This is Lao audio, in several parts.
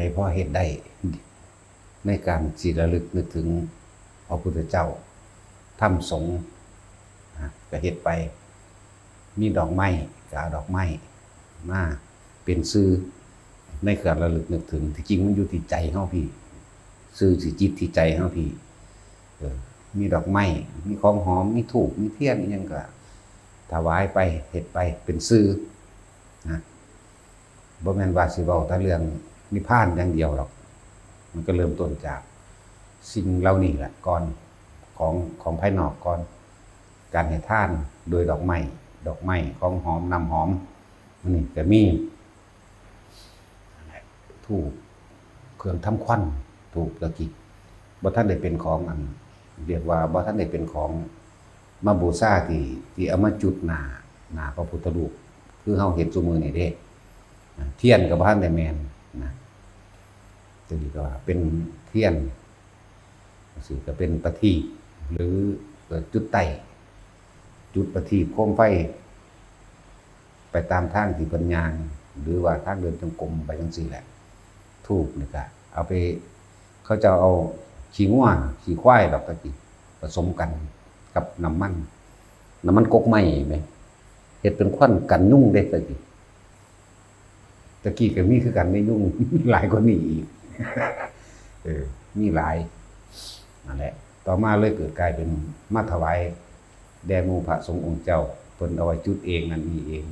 ໃຫ້ພໍເຮັດໄດ້ ໃນການຊິລະລຶກນຶກເຖິງພະພຸດທະເຈົ້າ ທຳ ສົງ ນະ ກະເຮັດໄປ. ມີດອກໄມ້ ກະເອົາດອກໄມ້ມາເປັນສື່ໃນການລະລຶກນຶກເຖິງ. ທີ່ຈິງມັນຢູ່ທີ່ໃຈເຮົາພີ້ ສື່ທີ່ຈິດທີ່ໃຈເຮົາພີ້. ເອີ ມີດອກໄມ້ ມີຂອງຫອມ ມີທູບ ມີທຽນ ອີ່ຫຍັງກະຖວາຍໄປ ເຮັດໄປເປັນສື່ນະ. ບໍ່ແມ່ນວ່າຊິເວົ້າແຕ່ເລື່ອງນິບພານຢ່າງດຽວດອກ. ມັນກະເລີ່ມຕົ້ນຈາກສິ່ງເຫຼົ່ານີ້ແຫຼະກ່ອນ ຂອງ ຂອງພາຍນອກກ່ອນ. ການໃຫ້ທານໂດຍດອກໄມ້ ດອກໄມ້ ຂອງຫອມ ນ້ຳຫອມ ອັນນີ້ກະມີ ທູບ ເຄື່ອງທຳຄວັນ. ທູບຕະກີ້ບໍ່ທັນໄດ້ເປັນຂອງ ອັນ ຮຽກວ່າບໍ່ທັນໄດ້ເປັນຂອງມາບູຊາ ທີ່ ທີ່ເອົາມາຈຸດໜ້າ ໜ້າພະພຸດທະຮູບ ຄືເຮົາເຮັດຊຸມື້ນີ້ເດ້. ທຽນກະບໍ່ທັນໄດ້ແມ່ນນະ. ໂຕນີ້ກະວ່າເປັນທຽນ ຈັ່ງຊີ້ກະເປັນປະທີບ ຫຼື ເອີ ຈຸດໄຕ້ ຈຸດປະທີບໂຄມໄຟ ໄປຕາມທາງທີ່ເພິ່ນຍ່າງ ຫຼືວ່າທາງເດີນຈົງກົມໄປຈັ່ງຊີ້ແຫຼະ. ທູບນີ້ກະເອົາໄປ ເຂົາເຈົ້າເອົາຂີ້ງົວຂີ້ຄວາຍດອກຕະກີ້ ປະສົມກັນກັບນ້ຳມັນ ນ້ຳມັນກົກໄມ້ແໝ ເຮັດເປັນຄວັນກັນຍຸງເດ້ຕະກີ້. ຕະກີ້ກະມີຄືກັນເດ້ຍຸງ ມີຫຼາຍກວ່ານີ້ອີກ ເອີ ມີຫຼາຍ ນັ້ນແຫຼະ. ຕໍ່ມາເລີຍເກີດກາຍເປັນມາຖວາຍແດ່ໝູ່ພະສົງອົງເຈົ້າ ເພິ່ນເອົາໄວ້ຈຸດເອງນັ້ນນີ້ເອງ.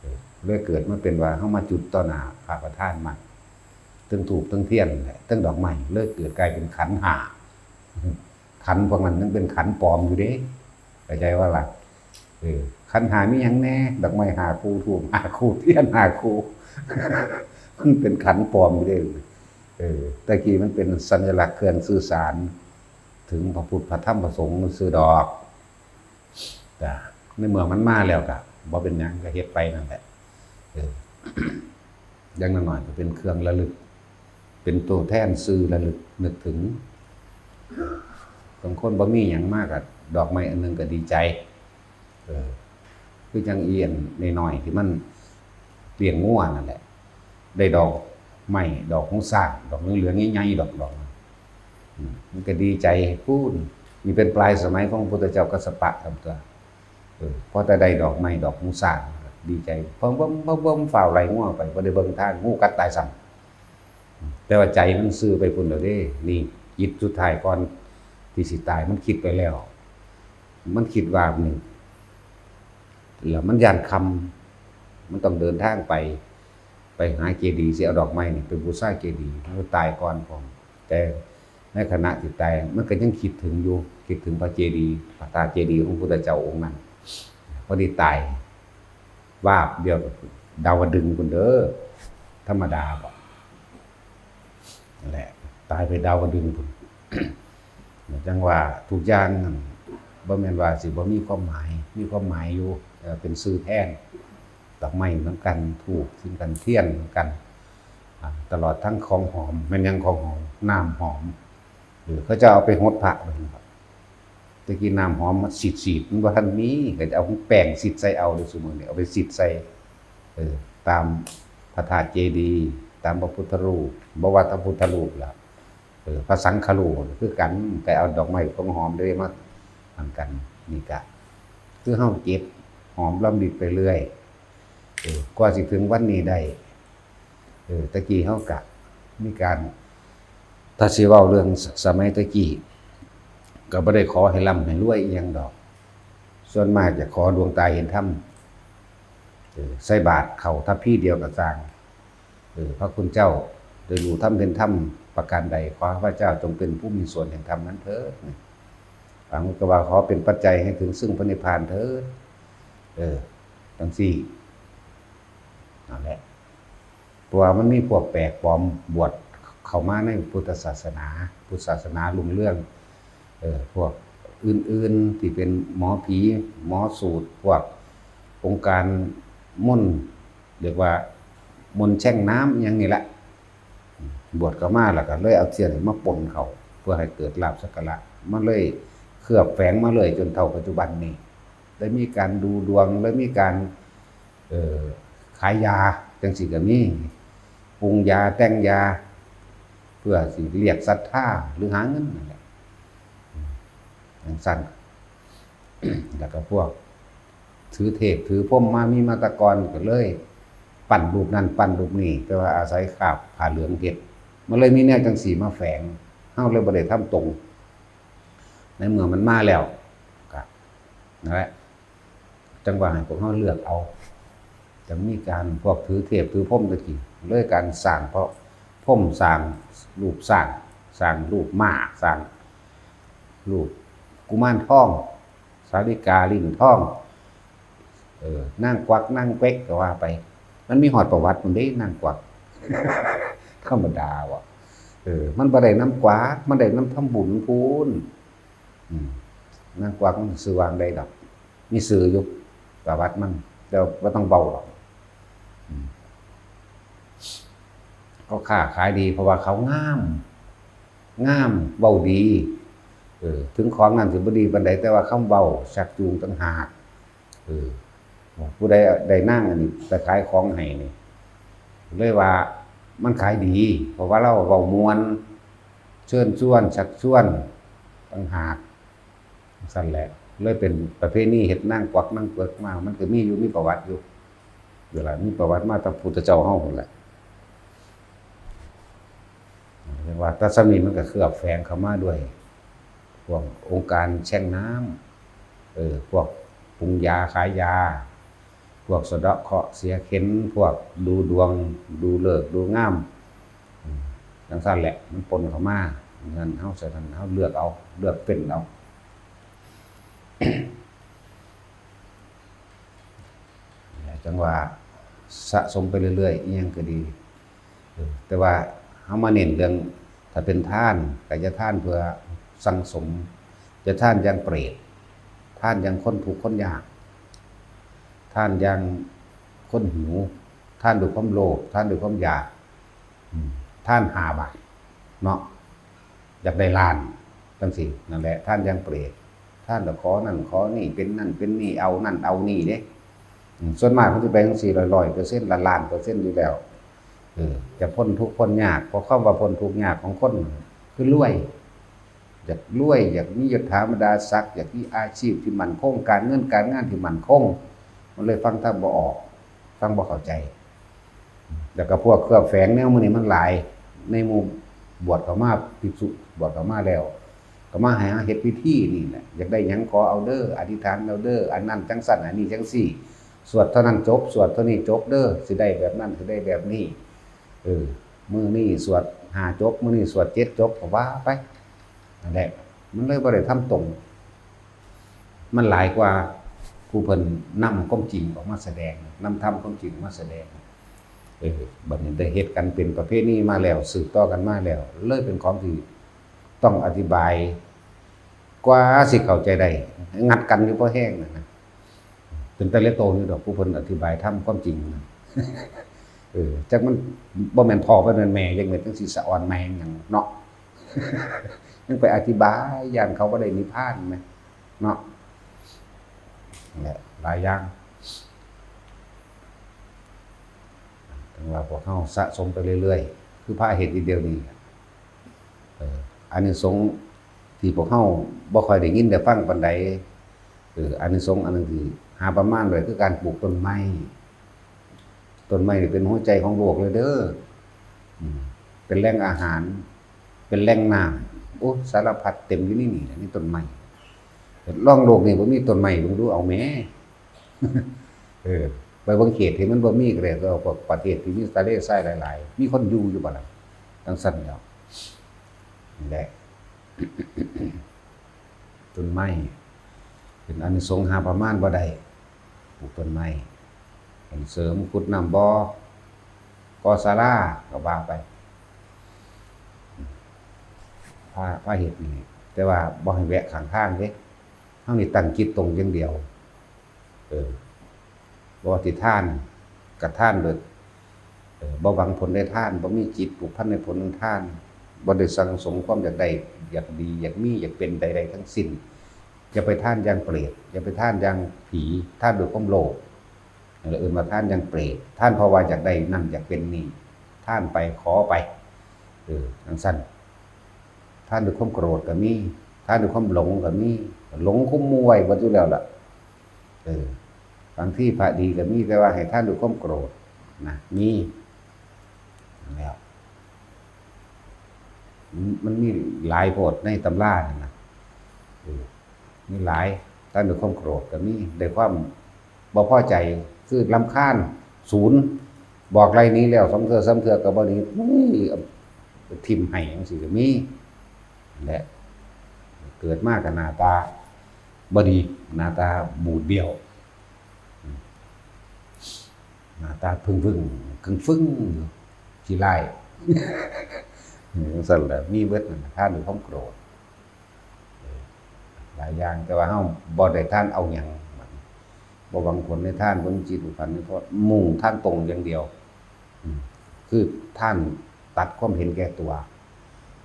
ເອີ ເລີຍເກີດມາເປັນວ່າເຮົາມາຈຸດຕໍ່ໜ້າພະປະທານມັນ ເຖິງທູບເຖິງທຽນແຫຼະ ເຖິງດອກໄມ້ ເລີຍເກີດກາຍເປັນຂັນຫ້າ. ຂັນພວກນັ້ນຍັງເປັນຂັນປອມຢູ່ເດ້ ເຂົ້າໃຈບໍ່ລະ? ເອີ ຂັນຫ້າມີຫຍັງແດ່? ດອກໄມ້ຫ້າຄູ່ ທູບຫ້າຄູ່ ທຽນຫ້າຄູ່ ມັນເປັນຂັນປອມຢູ່ເດ້. ເອີ ແຕ່ກີ້ມັນເປັນສັນຍະລັກເຄື່ອງສື່ສານເຖິງພະພຸດ ພະທຳ ພະສົງຊື່ດອກ. ກະໃນເມື່ອມັນມາແລ້ວກະບໍ່ເປັນຫຍັງ ກະເຮັດໄປນັ້ນແຫຼະ. ເອີ ຢ່າງໜ້ອຍໆກະເປັນເຄື່ອງລະລຶກ ເປັນໂຕແທນສື່ລະລຶກນຶກເຖິງ. ບາງຄົນບໍ່ມີຫຍັງມາກະດອກໄມ້ອັນໜຶ່ງກະດີໃຈ. ເອີ ຄືຈັ່ງອີ່ອັນນ້ອຍໆທີ່ມັນລ້ຽງງົວນັ້ນແຫຼະ ໄດ້ດອກໄມ້ ດອກຫູຊ້າງ ດອກເຫຼືອງໆໃຫຍ່ໆດອກ ດອກ ອືມ ມັນກະດີໃຈພຸ້ນ. ນີ້ເປັນປາຍສະໄໝຂອງພະພຸດທະເຈົ້າກັດສະປະ ເອີ ພໍແຕ່ໄດ້ດອກໄມ້ ດອກຫູຊ້າງ ດີໃຈ ເບິ່ງໆ ຟ້າວໄລ່ງົວໄປ ບໍ່ໄດ້ເບິ່ງທາງ ງູກັດຕາຍຊ້ຳ. ແຕ່ວ່າໃຈມັນສື່ໄປພຸ້ນແລ້ວເດ້. ນີ້ ຈິດສຸດທ້າຍກ່ອນທີ່ຊິຕາຍ ມັນຄິດໄປແລ້ວ. ມັນຄິດວ່ານີ້ ແລ້ວມັນຢ້ານຄ່ຳ ມັນຕ້ອງເດີນທາງໄປ ໄປຫາເຈດີ ຊິເອົາດອກໄມ້ນີ້ໄປບູຊາເຈດີ ມັນຕາຍກ່ອນພ້ອມ. ແຕ່ໃນຂະນະທີ່ຕາຍ ມັນກະຍັງຄິດເຖິງຢູ່ ຄິດເຖິງພະເຈດີ ພະທາດເຈດີຂອງພຸດທະເຈົ້າອົງນັ້ນ. ພໍດີຕາຍ ວາບດຽວດາວະດຶງພຸ້ນເດີ ທຳມະດາບໍ? ນັ້ນແຫຼະ ຕາຍໄປດາວະດຶງພຸ້ນ. ຈັ່ງວ່າທຸກຢ່າງນັ້ນ ບໍ່ແມ່ນວ່າຊິບໍ່ມີຄວາມໝາຍ ມີຄວາມໝາຍຢູ່ ເປັນສື່ແທນ. ດອກໄມ້ນຳກັນ ທູບຄືກັນ ທຽນນຳກັນ ອາ ຕະຫຼອດທັງຂອງຫອມ. ແມ່ນຫຍັງຂອງຫອມ? ນ້ຳຫອມ. ເອີ ເຂົາເຈົ້າເອົາໄປຫົດພະເບິ່ງ. ແຕ່ກີ້ນ້ຳຫອມມັນສີດໆ ມັນບໍ່ທັນມີ ກະຈະເອົາແປ້ງສີດໃສ່ເອົາເດ້. ຊຸມື້ນີ້ເອົາໄປສີດໃສ່ ເອີ ຕາມພະທາດເຈດີ ຕາມພະພຸດທະຮູບ ບໍ່ວ່າພະພຸດທະຮູບລະ ເອີ ພະສັງຄະຮູບຄືກັນ ກະເອົາດອກໄມ້ຂອງຫອມເດ້ມານຳກັນ. ນີ້ກະຄືເຮົາເກັບຫອມລຳລິດໄປເລື້ອຍ ເອີ ກວ່າຊິເຖິງວັນນີ້ໄດ້. ເອີ ແຕ່ກີ້ເຮົາກະມີການ ຖ້າຊິເວົ້າເລື່ອງສະໄໝແຕ່ກີ້ ກະບໍ່ໄດ້ຂໍໃຫ້ລ່ຳໃຫ້ລວຍອີ່ຫຍັງດອກ. ສ່ວນມາກຈະຂໍດວງຕາເຫັນທຳ ເອີ ໃສ່ບາດເຂົ້າທັບພີດຽວກະຊ່າງ ເອີ ພະຄຸນເຈົ້າໄດ້ຮູ້ທຳເຫັນທຳປະການໃດ ຂໍຂ້າພະເຈົ້າຈົ່ງເປັນຜູ້ມີສ່ວນແຫ່ງທຳນັ້ນເທີດ. ບາງຄົນກະວ່າ ຂໍເປັນປັດໄຈໃຫ້ເຖິງຊຶ່ງພະນິບພານເທີດ. ເອີ ຈັ່ງຊີ້ ນັ້ນແຫຼະ. ເພາະວ່າມັນມີພວກແປກປອມບວດເຂົ້າມາໃນພຸດທະສາສະໜາ ພຸດທະສາສະໜາຮຸ່ງເຮືອງ. ເອີ ພວກອື່ນໆທີ່ເປັນໝໍຜີ ໝໍສູດ ພວກອົງການມົນ ຮຽກວ່າມົນແຊ່ງນ້ຳອີ່ຫຍັງນີ້ແຫຼະ ບວດເຂົ້າມາ ແລ້ວກະເລີຍເອົາເຊື້ອນີ້ມາປົນເຂົ້າ ເພື່ອໃຫ້ເກີດລາບສັກກາລະ ມັນເລີຍເຄືອບແຝງມາເລື້ອຍຈົນເທົ່າປັດຈຸບັນນີ້. ໄດ້ມີການດູດວງ ໄດ້ມີການ ເອີ ຂາຍຢາຈັ່ງຊີ້ກະມີ. ໂຮ ປຸງຢາແຕ່ງຢາ ເພື່ອຊິລຽກສັດທາ ຫຼື ຫາເງິນນັ້ນແຫຼະ ຈັ່ງຊັ້ນ. ແລ້ວກໍພວກຖືເທບຖືພົມມາ ມີມາແຕ່ກ່ອນ ກໍເລີຍປັ້ນຮູບນັ້ນປັ້ນຮູບນີ້ ແຕ່ວ່າອາໄສຄາບຜ້າເຫຼືອງເຮັດ ມັນເລີຍມີແນວຈັ່ງຊີ້ມາແຝງ ເຮົາເລີຍບໍ່ໄດ້ທຳຕົງ. ໃນເມື່ອມັນມາແລ້ວ ກໍນັ້ນແຫຼະ ຈັ່ງວ່າໃຫ້ພວກເຮົາເລືອກເອົາ ຈັ່ງມີການພວກຖືເທບຖືພົມຕະກີ້ ເລີຍການສ້າງພະພົມ ສ້າງຮູບຊ້າງ ສ້າງຮູບມ້າ ສ້າງຮູບກຸມານທອງ ສາລິກາຫຼິ້ນທອງ ເອີ ນາງກວັກນາງເປັກກໍວ່າໄປ. ມັນມີຮອດປະຫວັດພຸ້ນເດ້ ນາງກວັກ ທຳມະດາເວົ້າ ເອີ ມັນບໍ່ໄດ້ນຳກວັກ ມັນໄດ້ນຳທຳບຸນພຸ້ນ. ອືມ ນາງກວັກມັນຊື່ວ່າຈັ່ງໃດດອກ ມີຊື່ຢູ່ປະຫວັດມັນ ແຕ່ວ່າບໍ່ຕ້ອງເວົ້າດອກ. ອືມ ເຂົາຄ້າຂາຍດີ ເພາະວ່າເຂົາງາມ ງາມ ເວົ້າດີ. ເອີ ເຖິງຂອງນັ້ນຊິບໍ່ດີປານໃດ ແຕ່ວ່າຄຳເວົ້າຊັກຈູງຕ່າງຫາກ. ເອີ ຜູ້ໃດໄດ້ນາງອັນນີ້ໄປຂາຍຂອງໃຫ້ນີ້ ເລີຍວ່າມັນຂາຍດີ ເພາະວ່າລາວເວົ້າມ່ວນ ເຊີນຊວນ ຊັກຊວນຕ່າງຫາກ. ຊັ້ນແຫຼະ ເລີຍເປັນປະເພນີເຮັດນາງກວັກນາງເປີກມາ ມັນກໍມີຢູ່ ມີປະຫວັດຢູ່ ເວລາມີປະຫວັດມາແຕ່ພຸດທະເຈົ້າເຮົາພຸ້ນແຫຼະ. ເອີ້ນວ່າແຕ່ສ່ຳນີ້ມັນກໍເຄືອບແຝງເຂົ້າມາດ້ວຍພວກອົງການແຊງນ້ຳ ເອີ ພວກປຸງຢາຂາຍຢາ ພວກສະເດາະເຄາະເສຍເຂັນ ພວກດູດວງ ດູເລີກດູງາມ ອືມ ຈັ່ງຊັ້ນແຫຼະ ມັນປົນເຂົ້າມາ. ເງິນເຮົາ ສະນັ້ນເຮົາເລືອກເອົາ ເລືອກເປັນເອົາ ຈັ່ງວ່າສະສົມໄປເລື້ອຍໆ ອີ່ຫຍັງກໍດີ. ເອີ ແຕ່ວ່າເຮົາມາເນັ້ນເລື່ອງ ຖ້າເປັນທານ ກໍຢ່າທານເພື່ອສັງສົມ, ຢ່າທານຢ່າງເປຣດ, ທານຢ່າງຄົນທຸກຄົນຍາກ, ທານຢ່າງຄົນຫິວ, ທານດ້ວຍຄວາມໂລບ, ທານດ້ວຍຄວາມຢາກ, ອືມ ທານຫ້າບາດເນາະ, ຢາກໄດ້ລ້ານຈັ່ງຊີ້ ນັ້ນແຫຼະ ທານຢ່າງເປຣດ, ທານແລ້ວຂໍນັ້ນຂໍນີ້ ເປັນນັ້ນເປັນນີ້ ເອົານັ້ນເອົານີ້ເດ້. ອືມ ສ່ວນມາກມັນຊິໄປຈັ່ງຊີ້ ຮ້ອຍໆເປີເຊັນ ລ້ານໆເປີເຊັນຢູ່ແລ້ວ. ເອີ ຈະພົ້ນທຸກພົ້ນຍາກ ເພາະຄຳວ່າພົ້ນທຸກຍາກຂອງຄົນຄືລວຍ, ຢາກລວຍ ຢາກມີຍົດຖາບັນດາສັກ ຢາກມີອາຊີບທີ່ໝັ້ນຄົງ ການເງິນການງານທີ່ໝັ້ນຄົງ, ມັນເລີຍຟັງທຳບໍ່ອອກ ຟັງບໍ່ເຂົ້າໃຈ. ແລ້ວກໍພວກເຄື່ອງແຝງແນວມື້ນີ້ມັນຫຼາຍ ໃນໝູ່ບວດເຂົ້າມາ ພິກສຸບວດເຂົ້າມາແລ້ວ ກໍມາໃຫ້ເຮົາເຮັດພິທີນີ້ແຫຼະ, ຢາກໄດ້ຫຍັງຂໍເອົາເດີ້ ອະທິຖານເອົາເດີ້ ອັນນັ້ນຈັ່ງຊັ້ນ ອັນນີ້ຈັ່ງຊີ້ ສວດເທົ່ານັ້ນຈົບ ສວດເທົ່ານີ້ຈົບເດີ້ ຊິໄດ້ແບບນັ້ນ ຊິໄດ້ແບບນີ້. ເອີ ມື້ນີ້ສວດຫ້າຈົບ ມື້ນີ້ສວດເຈັດຈົບ ກໍວ່າໄປ. ນັ້ນແຫຼະ ມັນເລີຍບໍ່ໄດ້ທຳຕົງ ມັນຫຼາຍກວ່າຜູ້ເພິ່ນນຳຄວາມຈິງອອກມາສະແດງ ນຳທຳຄວາມຈິງອອກມາສະແດງ. ເອີ ບັດນີ້ໄດ້ເຮັດກັນເປັນປະເພນີມາແລ້ວ ສືບຕໍ່ກັນມາແລ້ວ ເລີຍເປັນຂອງທີ່ຕ້ອງອະທິບາຍ ກວ່າຊິເຂົ້າໃຈໄດ້ ງັດກັນຢູ່ພໍແຮງນັ້ນນະ. ເປັນຕາເລໂຕຢູ່ດອກ ຜູ້ເພິ່ນອະທິບາຍທຳຄວາມຈິງນະ. ເອີ ຈັກມັນບໍ່ແມ່ນພໍ່ ບໍ່ແມ່ນແມ່ ຈັກແມ່ນຈັ່ງຊິສະອອນແມ່ນຫຍັງເນາະ. ຍັງໄປອະທິບາຍ ຢ້ານເຂົາບໍ່ໄດ້ນິບພານແໝ ເນາະ. ແຫຼະ ຫຼາຍຢ່າງ ເຖິງວ່າພວກເຮົາສະສົມໄປເລື້ອຍໆ ຄືພາເຮັດຢູ່ດຽວນີ້ ເອີ ອານິສົງທີ່ພວກເຮົາບໍ່ຄ່ອຍໄດ້ຍິນໄດ້ຟັງປານໃດ. ເອີ ອານິສົງອັນໜຶ່ງທີ່ຫາປະມານໄດ້ຄືການປູກຕົ້ນໄມ້. ຕົ້ນໄມ້ນີ້ເປັນຫົວໃຈຂອງໂລກເລີຍເດີ້. ອືມ ເປັນແຫຼ່ງອາຫານ ເປັນແຫຼ່ງນ້ຳ ໂອ້ ສາລະພັດເຕັມຢູ່ໃນນີ້ ໃນຕົ້ນໄມ້. ລອງໂລກນີ້ບໍ່ມີຕົ້ນໄມ້ເບິ່ງດູ ເອົາແໝ. ເອີ ໄປເບິ່ງເຂດທີ່ມັນບໍ່ມີກໍໄດ້ ກໍພວກປະເທດທີ່ມີທະເລຊາຍຫຼາຍໆ ມີຄົນຢູ່ຢູ່ບໍ່ລະ? ຈັ່ງຊັ້ນແລ້ວ ນີ້ແຫຼະ ຕົ້ນໄມ້ເປັນອານິສົງຫາປະມານບໍ່ໄດ້. ປູກຕົ້ນໄມ້ ສົ່ງເສີມ ຂຸດນ້ຳບໍ່ ກໍ່ສາລາ ກໍວ່າໄປ ພາ ພາເຮັດນີ້ ແຕ່ວ່າບໍ່ໃຫ້ແວະຂ້າງທາງເດ້. ເຮົານີ້ຕັ້ງຈິດຕົງຢ່າງດຽວ. ເອີ ບໍ່ວ່າຊິທານກໍທານໂດຍ ເອີ ບໍ່ຫວັງຜົນໃນທານ, ບໍ່ມີຈິດຜູກພັນໃນຜົນຂອງທານ, ບໍ່ໄດ້ສັ່ງສົມຄວາມຢາກໄດ້ ຢາກດີ ຢາກມີ ຢາກເປັນໃດໆທັງສິ້ນ. ຢ່າໄປທານຢ່າງເປຣດ, ຢ່າໄປທານຢ່າງຜີ, ທານດ້ວຍຄວາມໂລບ. ນັ້ນແຫຼະເອີ້ນວ່າທານຢ່າງເປຣດ, ທານເພາະວ່າຢາກໄດ້ນັ້ນ ຢາກເປັນນີ້. ທານໄປ ຂໍໄປ ເອີ ຈັ່ງຊັ້ນ. ທານດ້ວຍຄວາມໂກຣດກໍມີ ທານດ້ວຍຄວາມຫຼົງກໍມີ ຫຼົງຄຸມໝູ່ໄວ້ເບິດຢູ່ແລ້ວລະ ເອີ ບາງທີພະດີກໍມີ ແຕ່ວ່າໃຫ້ທານດ້ວຍຄວາມໂກຣດນະ ມີ ນັ້ນແຫຼະ ມັນ ມັນມີຫຼາຍໂພດໃນຕຳລານັ້ນນະ ເອີ ມີຫຼາຍ ທານດ້ວຍຄວາມໂກຣດກໍມີ ດ້ວຍຄວາມບໍ່ພໍໃຈ ຄືລຳຄານ ສູນ ບອກໄລ່ໜີແລ້ວ ສອງເທື່ອສາມເທື່ອກໍບໍ່ໜີ ອຸ້ຍ ຖິ້ມໃຫ້ ຈັ່ງຊີ້ກໍມີ ແລະ ເກີດມາກໍໜ້າຕາບໍ່ດີ ໜ້າຕາບູດບ້ຽວ ໜ້າຕາເພິ່ງໆ ຄຶ່ງຟຶ່ງຢູ່ ຂີ້ຮ້າຍ ເອີ ຈັ່ງຊັ້ນແຫຼະ ມີເບິດນັ້ນນະ ທານດ້ວຍຄວາມໂກຣດ ເອີ ຫຼາຍຢ່າງ ແຕ່ວ່າເຮົາບໍ່ໄດ້ທານເອົາຫຍັງ ບໍ່ຫວັງຜົນໃນທານ ບໍ່ມີຈິດຜູກພັນໃນທານ ມຸ່ງທາງຕົງຢ່າງດຽວ ອືມ ຄືທ່ານຕັດຄວາມເຫັນແກ່ຕົວ.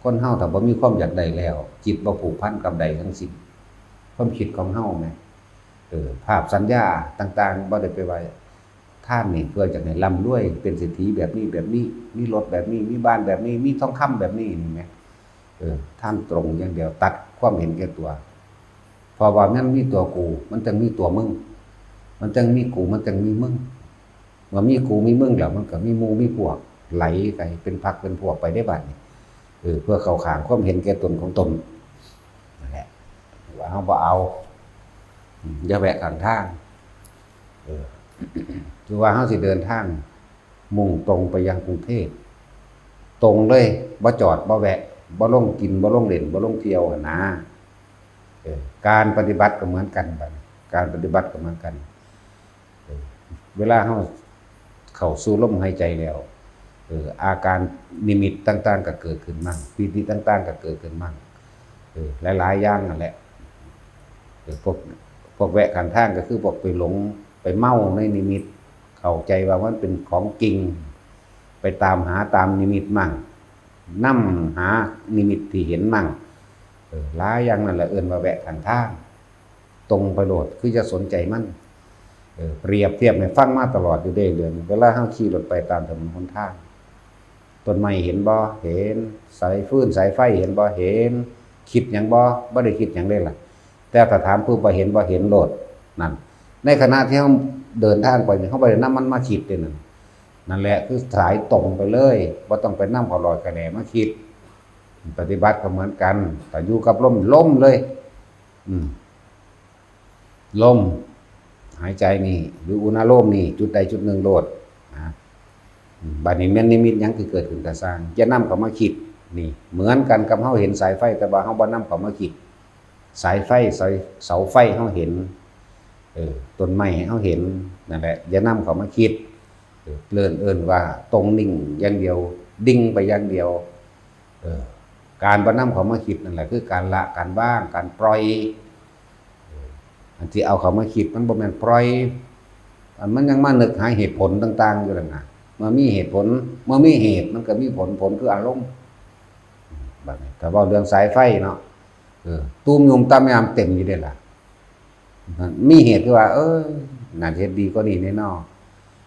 ຄົນເຮົາຖ້າບໍ່ມີຄວາມຢາກໄດ້ແລ້ວ ຈິດບໍ່ຜູກພັນກັບໃດທັງສິ້ນ. ຄວາມຄິດຂອງເຮົາແໝ່ ເອີ ພາບສັນຍາຕ່າງໆ ບໍ່ໄດ້ໄປວ່າ ທ່ານນີ້ເພື່ອຢາກໃຫ້ລ່ຳລວຍ ເປັນເສດຖີແບບນີ້ແບບນີ້ ມີລົດແບບນີ້ ມີບ້ານແບບນີ້ ມີທອງຄຳແບບນີ້ ນີ້ແໝ່ ເອີ ທ່ານຕົງຢ່າງດຽວ ຕັດຄວາມເຫັນແກ່ຕົວ. ເພາະວ່າມັນມີຕົວກູ ມັນຈຶ່ງມີຕົວມຶງ ມັນຈຶ່ງມີກູ ມັນຈຶ່ງມີມຶງ. ເມື່ອມີກູມີມຶງແລ້ວ ມັນກໍມີໝູ່ມີພວກ ໄຫຼໄປເປັນພັກເປັນພວກໄປເດ້ບາດນີ້ ເອີ ເພື່ອເຂົ້າຂ້າງຄວາມເຫັນແກ່ຕົນຂອງຕົນ ນັ້ນແຫຼະ ວ່າເຮົາບໍ່ເອົາ ອືມ ຢ່າແວະຂ້າງທາງ ເອີ ຄືວ່າເຮົາຊິເດີນທາງ ມຸ່ງຕົງໄປຍັງກຸງເທບ ຕົງເລີຍ ບໍ່ຈອດ ບໍ່ແວະ ບໍ່ລົງກິນ ບໍ່ລົງຫຼິ້ນ ບໍ່ລົງທ່ຽວຫັ້ນນາ. ເອີ ການປະຕິບັດກໍເໝືອນກັນ ບາດນີ້ ການປະຕິບັດກໍເໝືອນກັນ ເອີ ເວລາເຮົາເຂົ້າສູ່ລົມຫາຍໃຈແລ້ວ ເອີ ອາການນິມິດຕ່າງໆກໍເກີດຂຶ້ນໝັ້ງ ປີຕິຕ່າງໆກໍເກີດຂຶ້ນໝັ້ງ ເອີ ຫຼາຍໆຢ່າງນັ້ນແຫຼະ. ເອີ ພວກ ພວກແວະຂ້າງທາງກໍຄືພວກໄປຫຼົງ ໄປເມົາໃນນິມິດ ເຂົ້າໃຈວ່າມັນເປັນຂອງຈິງ ໄປຕາມຫາຕາມນິມິດໝັ້ງ ນຳຫານິມິດທີ່ເຫັນໝັ້ງ ເອີ ຫຼາຍຢ່າງນັ້ນແຫຼະ ເອີ້ນວ່າແວະຂ້າງທາງ ຕົງໄປໂລດ ຄືຢ່າສົນໃຈມັນ. ເອີ ປຽບທຽບໃຫ້ຟັງມາຕະຫຼອດຢູ່ເດ້ ເລື່ອງເວລາເຮົາຂີ່ລົດໄປຕາມຖະໜົນຫົນທາງ ຕົ້ນໄມ້ເຫັນບໍ່? ເຫັນ. ສາຍຟືນສາຍໄຟເຫັນບໍ່? ເຫັນ. ຄິດຫຍັງບໍ່? ບໍ່ໄດ້ຄິດຫຍັງເດ້ລະ ແຕ່ຖ້າຖາມປຶບວ່າເຫັນບໍ່? ເຫັນໂລດ. ນັ້ນ ໃນຂະນະທີ່ເຮົາເດີນທາງໄປນີ້ ເຮົາບໍ່ໄດ້ນຳມັນມາຄິດເດ້ນັ້ນ. ນັ້ນແຫຼະ ຄືສາຍຕົງໄປເລີຍ ບໍ່ຕ້ອງໄປນຳເອົາຫຼອດກະແໜມາຄິດ. ປະຕິບັດກໍເໝືອນກັນ ຖ້າຢູ່ກັບລົມ ລົມເລີຍ ອືມ ລົມຫາຍໃຈນີ້ ຫຼື ອຸນາໂລມນີ້ ຈຸດໃດຈຸດໜຶ່ງໂລດນະ. ອືມ ບາດນີ້ແມ່ນນິມິດຫຍັງທີ່ເກີດຂຶ້ນກໍຊ່າງ ຢ່ານຳເຂົ້າມາຄິດ. ນີ້ເໝືອນກັນກັບເຮົາເຫັນສາຍໄຟ ແຕ່ວ່າເຮົາບໍ່ນຳເຂົ້າມາຄິດ. ສາຍໄຟ ສາຍ ເສົາໄຟເຮົາເຫັນ ເອີ ຕົ້ນໄມ້ເຮົາເຫັນ ນັ້ນແຫຼະ ຢ່ານຳເຂົ້າມາຄິດ. ເອີ ເອີ້ນ ເອີ້ນວ່າຕົງນິ່ງຢ່າງດຽວ ດິ່ງໄປຢ່າງດຽວ. ເອີ ການບໍ່ນຳເຂົ້າມາຄິດນັ້ນແຫຼະ ຄືການລະ ການວາງ ການປ່ອຍ. ເອີ ອັນທີ່ເອົາເຂົ້າມາຄິດ ມັນບໍ່ແມ່ນປ່ອຍ ອັນມັນຍັງມານຶກຫາເຫດຜົນຕ່າງໆຢູ່ນັ້ນນະ. ເມື່ອມີເຫດຜົນ ເມື່ອມີເຫດ ມັນກໍມີຜົນ ຜົນຄືອາລົມ. ບັດນີ້ຖ້າເວົ້າເລື່ອງສາຍໄຟເນາະ ເອີ ຕູມຍຸມຕາມຍາມເຕັມຢູ່ເດ້ລະ. ມີເຫດຄືວ່າ ເອີ ໜ້າຈະເຮັດດີກວ່ານີ້ແດ່ເນາະ.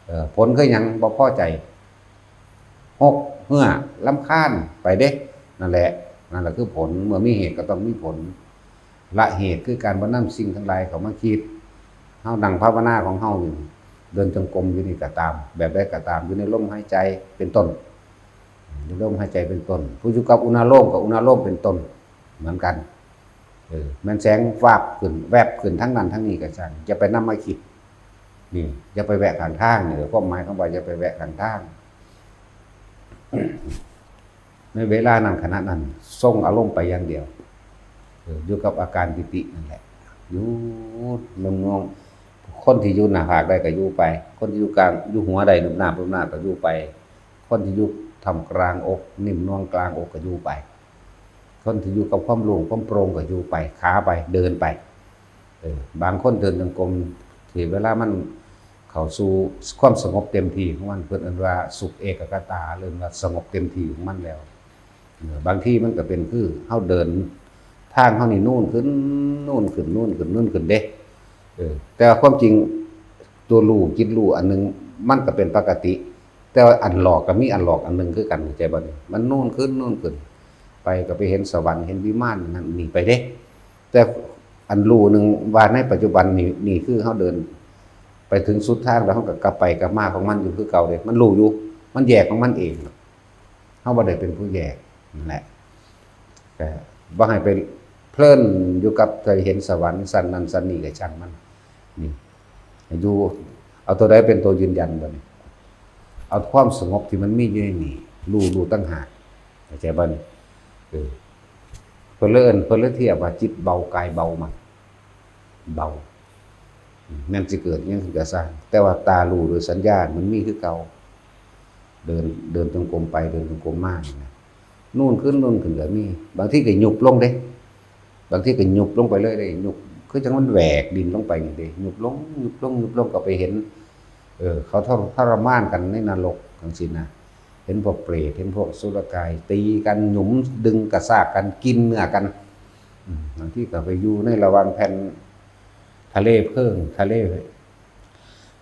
ເອີ ຜົນຄືຫຍັງ? ບໍ່ພໍໃຈ ຫົກ ເຫື່ອ ລຳຄານ ໄປເດ້. ນັ້ນແຫຼະ ນັ້ນລະຄືຜົນ. ເມື່ອມີເຫດກໍຕ້ອງມີຜົນ. ລະເຫດຄືການບໍ່ນຳສິ່ງທັງຫຼາຍເຂົ້າມາຄິດ. ເຮົານັ່ງພາວະນາຂອງເຮົາຢູ່ ເດີນຈົງກົມຢູ່ນີ້ກໍຕາມ ແບບໃດກໍຕາມ ຢູ່ໃນລົມຫາຍໃຈເປັນຕົ້ນ ຢູ່ລົມຫາຍໃຈເປັນຕົ້ນ ຜູ້ຢູ່ກັບອຸນາໂລມກໍອຸນາໂລມເປັນຕົ້ນ ເໝືອນກັນ. ເອີ ແມ່ນແສງວາບຂຶ້ນແວບຂຶ້ນທາງນັ້ນທາງນີ້ກໍຊ່າງ ຢ່າໄປນຳມາຄິດ. ນີ້ ຢ່າໄປແວະຂ້າງທາງ. ນີ້ ຄວາມໝາຍຄຳວ່າຢ່າໄປແວະຂ້າງທາງ. ໃນເວລານັ້ນ ຂະນະນັ້ນ ຊົງອາລົມໄປຢ່າງດຽວ. ເອີ ຢູ່ກັບອາການປີຕິນັ້ນແຫຼະ ຢູ່ນຸ້ມນວງ. ຄົນທີ່ຢູ່ໜ້າຜາກໄດ້ກໍຢູ່ໄປ ຄົນທີ່ຢູ່ກາງ ຢູ່ຫົວໄດ້ນຸບໜາບນຸບໜາບກໍຢູ່ໄປ ຄົນທີ່ຢູ່ທ່າມກາງອົກ ນຸ້ມນວງກາງອົກກໍຢູ່ໄປ ຄົນທີ່ຢູ່ກັບຄວາມໂລ່ງຄວາມໂປ່ງກໍຢູ່ໄປ ຂາໄປ ເດີນໄປ. ເອີ ບາງຄົນເດີນຈົງກົມ ທີ່ເວລາມັນເຂົ້າສູ່ຄວາມສະຫງົບເຕັມທີ່ຂອງມັນ ເພິ່ນເອີ້ນວ່າສຸກເອກະກະຕາ ເອີ້ນວ່າສະຫງົບເຕັມທີ່ຂອງມັນແລ້ວ. ເອີ ບາງທີມັນກໍເປັນຄືເຮົາເດີນທາງເຮົານີ້ນູນຂຶ້ນ ນູນຂຶ້ນ ນູນຂຶ້ນ ນູນຂຶ້ນເດ້. ເອີ ແຕ່ວ່າຄວາມຈິງ ຕົວຮູ້ ຈິດຮູ້ອັນໜຶ່ງ ມັນກໍເປັນປະກະຕິ ແຕ່ວ່າອັນຫຼອກກໍມີອັນຫຼອກອັນໜຶ່ງຄືກັນ ເຂົ້າໃຈບໍ່ນີ້? ມັນນູນຂຶ້ນ ນູນຂຶ້ນ ໄປກໍໄປເຫັນສະຫວັນ ເຫັນວິມານນັ້ນນີ້ໄປເດ້. ແຕ່ອັນຮູ້ໜຶ່ງວ່າໃນປັດຈຸບັນນີ້ ນີ້ຄືເຮົາເດີນໄປເຖິງສຸດທາງແລ້ວ ເຮົາກໍກັບໄປກັບມາຂອງມັນຢູ່ຄືເກົ່າເດ້. ມັນຮູ້ຢູ່ ມັນແຍກຂອງມັນເອງ. ເຮົາບໍ່ໄດ້ເປັນຜູ້ແຍກ ນັ້ນແຫຼະ. ກໍບໍ່ໃຫ້ໄປເພີນຢູ່ກັບໄດ້ເຫັນສະຫວັນຊັ້ນນັ້ນຊັ້ນນີ້ ກໍຊ່າງມັນ. ນີ້ ໃຫ້ຢູ່ ເອົາຕົວໃດເປັນຕົວຢືນຢັນບັດນີ້? ເອົາຄວາມສະຫງົບທີ່ມັນມີຢູ່ໃນນີ້ ຮູ້ ຮູ້ຕ່າງຫາກ ເຂົ້າໃຈບໍ່ນີ້? ເອີ ເພິ່ນເລີຍເອີ້ນ ເພິ່ນເລີຍທຽບວ່າ ຈິດເບົາກາຍເບົາ ມັນເບົາ ແມ່ນຊິເກີດຫຍັງຂຶ້ນກໍຊ່າງ ແຕ່ວ່າຕາຮູ້ໂດຍສັນຍາມັນມີຄືເກົ່າ. ເດີນ ເດີນຈົງກົມໄປ ເດີນຈົງກົມມານີ້ນະ ນູນຂຶ້ນ ນູນຂຶ້ນກໍມີ. ບາງທີກໍຍຸບລົງເດ້ ບາງທີກໍຍຸບລົງໄປເລີຍເດ້. ຍຸບ ຄືຈັ່ງມັນແຫວກດິນລົງໄປນີ້ເດ້ ຍຸບລົງ ຍຸບລົງ ຍຸບລົງ ກໍໄປເຫັນ ເອີ ເຂົາທໍ ທໍລະມານກັນໃນນະລົກ ຈັ່ງຊີ້ນະ. ເຫັນພວກເປດ ເຫັນພວກສຸລະກາຍ ຕີກັນ ຫຍຸມດຶງກະຊາກກັນ ກິນເນື້ອກັນ. ອືມ ບາງທີກໍໄປຢູ່ໃນລະຫວ່າງແຜ່ນທະເລເພີງ ທະເລ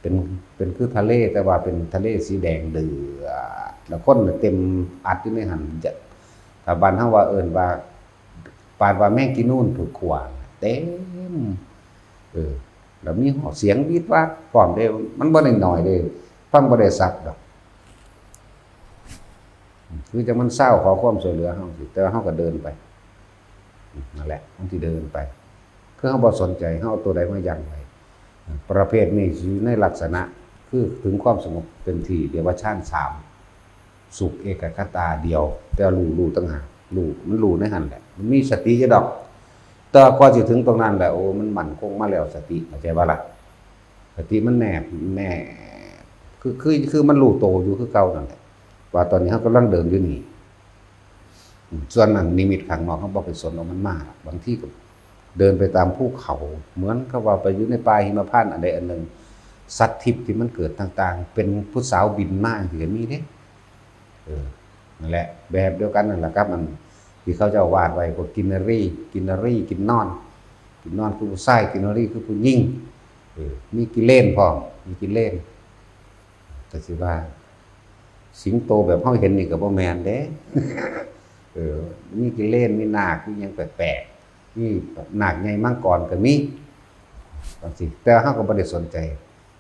ເປັນ ເປັນຄືທະເລ ແຕ່ວ່າເປັນທະເລສີແດງເດືອດ ແລ້ວຄົນເຕັມອັດຢູ່ໃນຫັ້ນ. ຈະ ຖ້າບ້ານເຮົາວ່າເອີ້ນວ່າ ປານວ່າແມງກີນູນຖືກຂວ້າງເຕັມ. ເອີ ແລ້ວມີຮອດສຽງຫວີດຫວາດພ້ອມເດ້ ມັນບໍ່ໄດ້ໜ້ອຍເດ້ ຟັງບໍ່ໄດ້ສັບດອກ. ຄືຈັ່ງມັນຊາວຂໍຄວາມຊ່ວຍເຫຼືອເຮົາ ແຕ່ວ່າເຮົາກໍເດີນໄປ ນັ້ນແຫຼະ ມັນຊິເດີນໄປ ຄືເຮົາບໍ່ສົນໃຈ ເຮົາເອົາຕົວໃດມາຢັ້ງໄວ້. ປະເພດນີ້ຊິຢູ່ໃນລັກສະນະ ຄືເຖິງຄວາມສະຫງົບເຕັມທີ່ ເອີ້ນວ່າຊານສາມ ສຸກເອກະຄະຕາດຽວ ແຕ່ຮູ້ ຮູ້ຕ່າງຫາກ ຮູ້ ມັນຮູ້ໃນຫັ້ນແຫຼະ ມັນມີສະຕິຢູ່ດອກ. ແຕ່ກວ່າຊິເຖິງຕົງນັ້ນແຫຼະ ໂອ້ ມັນໝັ້ນຄົງມາແລ້ວ ສະຕິ ເຂົ້າໃຈບໍ່ລະ? ສະຕິມັນແນບ ແນບ ຄື ຄື ຄືມັນຮູ້ໂຕຢູ່ຄືເກົ່ານັ້ນແຫຼະ ວ່າຕອນນີ້ເຮົາກຳລັງເດີນຢູ່ນີ້. ອືມ ສ່ວນນັ້ນນິມິດຂ້າງນອກ ເຮົາບໍ່ໄປສົນວ່າມັນມາ. ບາງທີກໍເດີນໄປຕາມພູເຂົາ ເໝືອນກັບວ່າໄປຢູ່ໃນປ່າຫິມະພານອັນໃດອັນໜຶ່ງ ສັດທິບທີ່ມັນເກີດຕ່າງໆ ເປັນຜູ້ສາວບິນມາ ຈັ່ງຊີ້ກໍມີເດ້. ເອີ ນັ້ນແຫຼະ ແບບດຽວກັນນັ້ນລະກັບອັນທີ່ເຂົາເຈົ້າວາດໄວ້ ພວກກິນນະຣີ ກິນນະຣີກິນນອນ ກິນນອນຄືຜູ້ຊາຍ ກິນນະຣີຄືຜູ້ຍິງ. ເອີ ມີກິເລນພ້ອມ ມີກິເລນ ກໍຊິວ່າ ສິງໂຕແບບເຮົາເຫັນນີ້ກໍບໍ່ແມ່ນເດ້. ເອີ ມີກິເລນ ມີນາກ ມີຫຍັງແປກໆ ມີນາກໃຫຍ່ມັງກອນກໍມີ ຈັ່ງຊີ້. ແຕ່ເຮົາກໍບໍ່ໄດ້ສົນໃຈ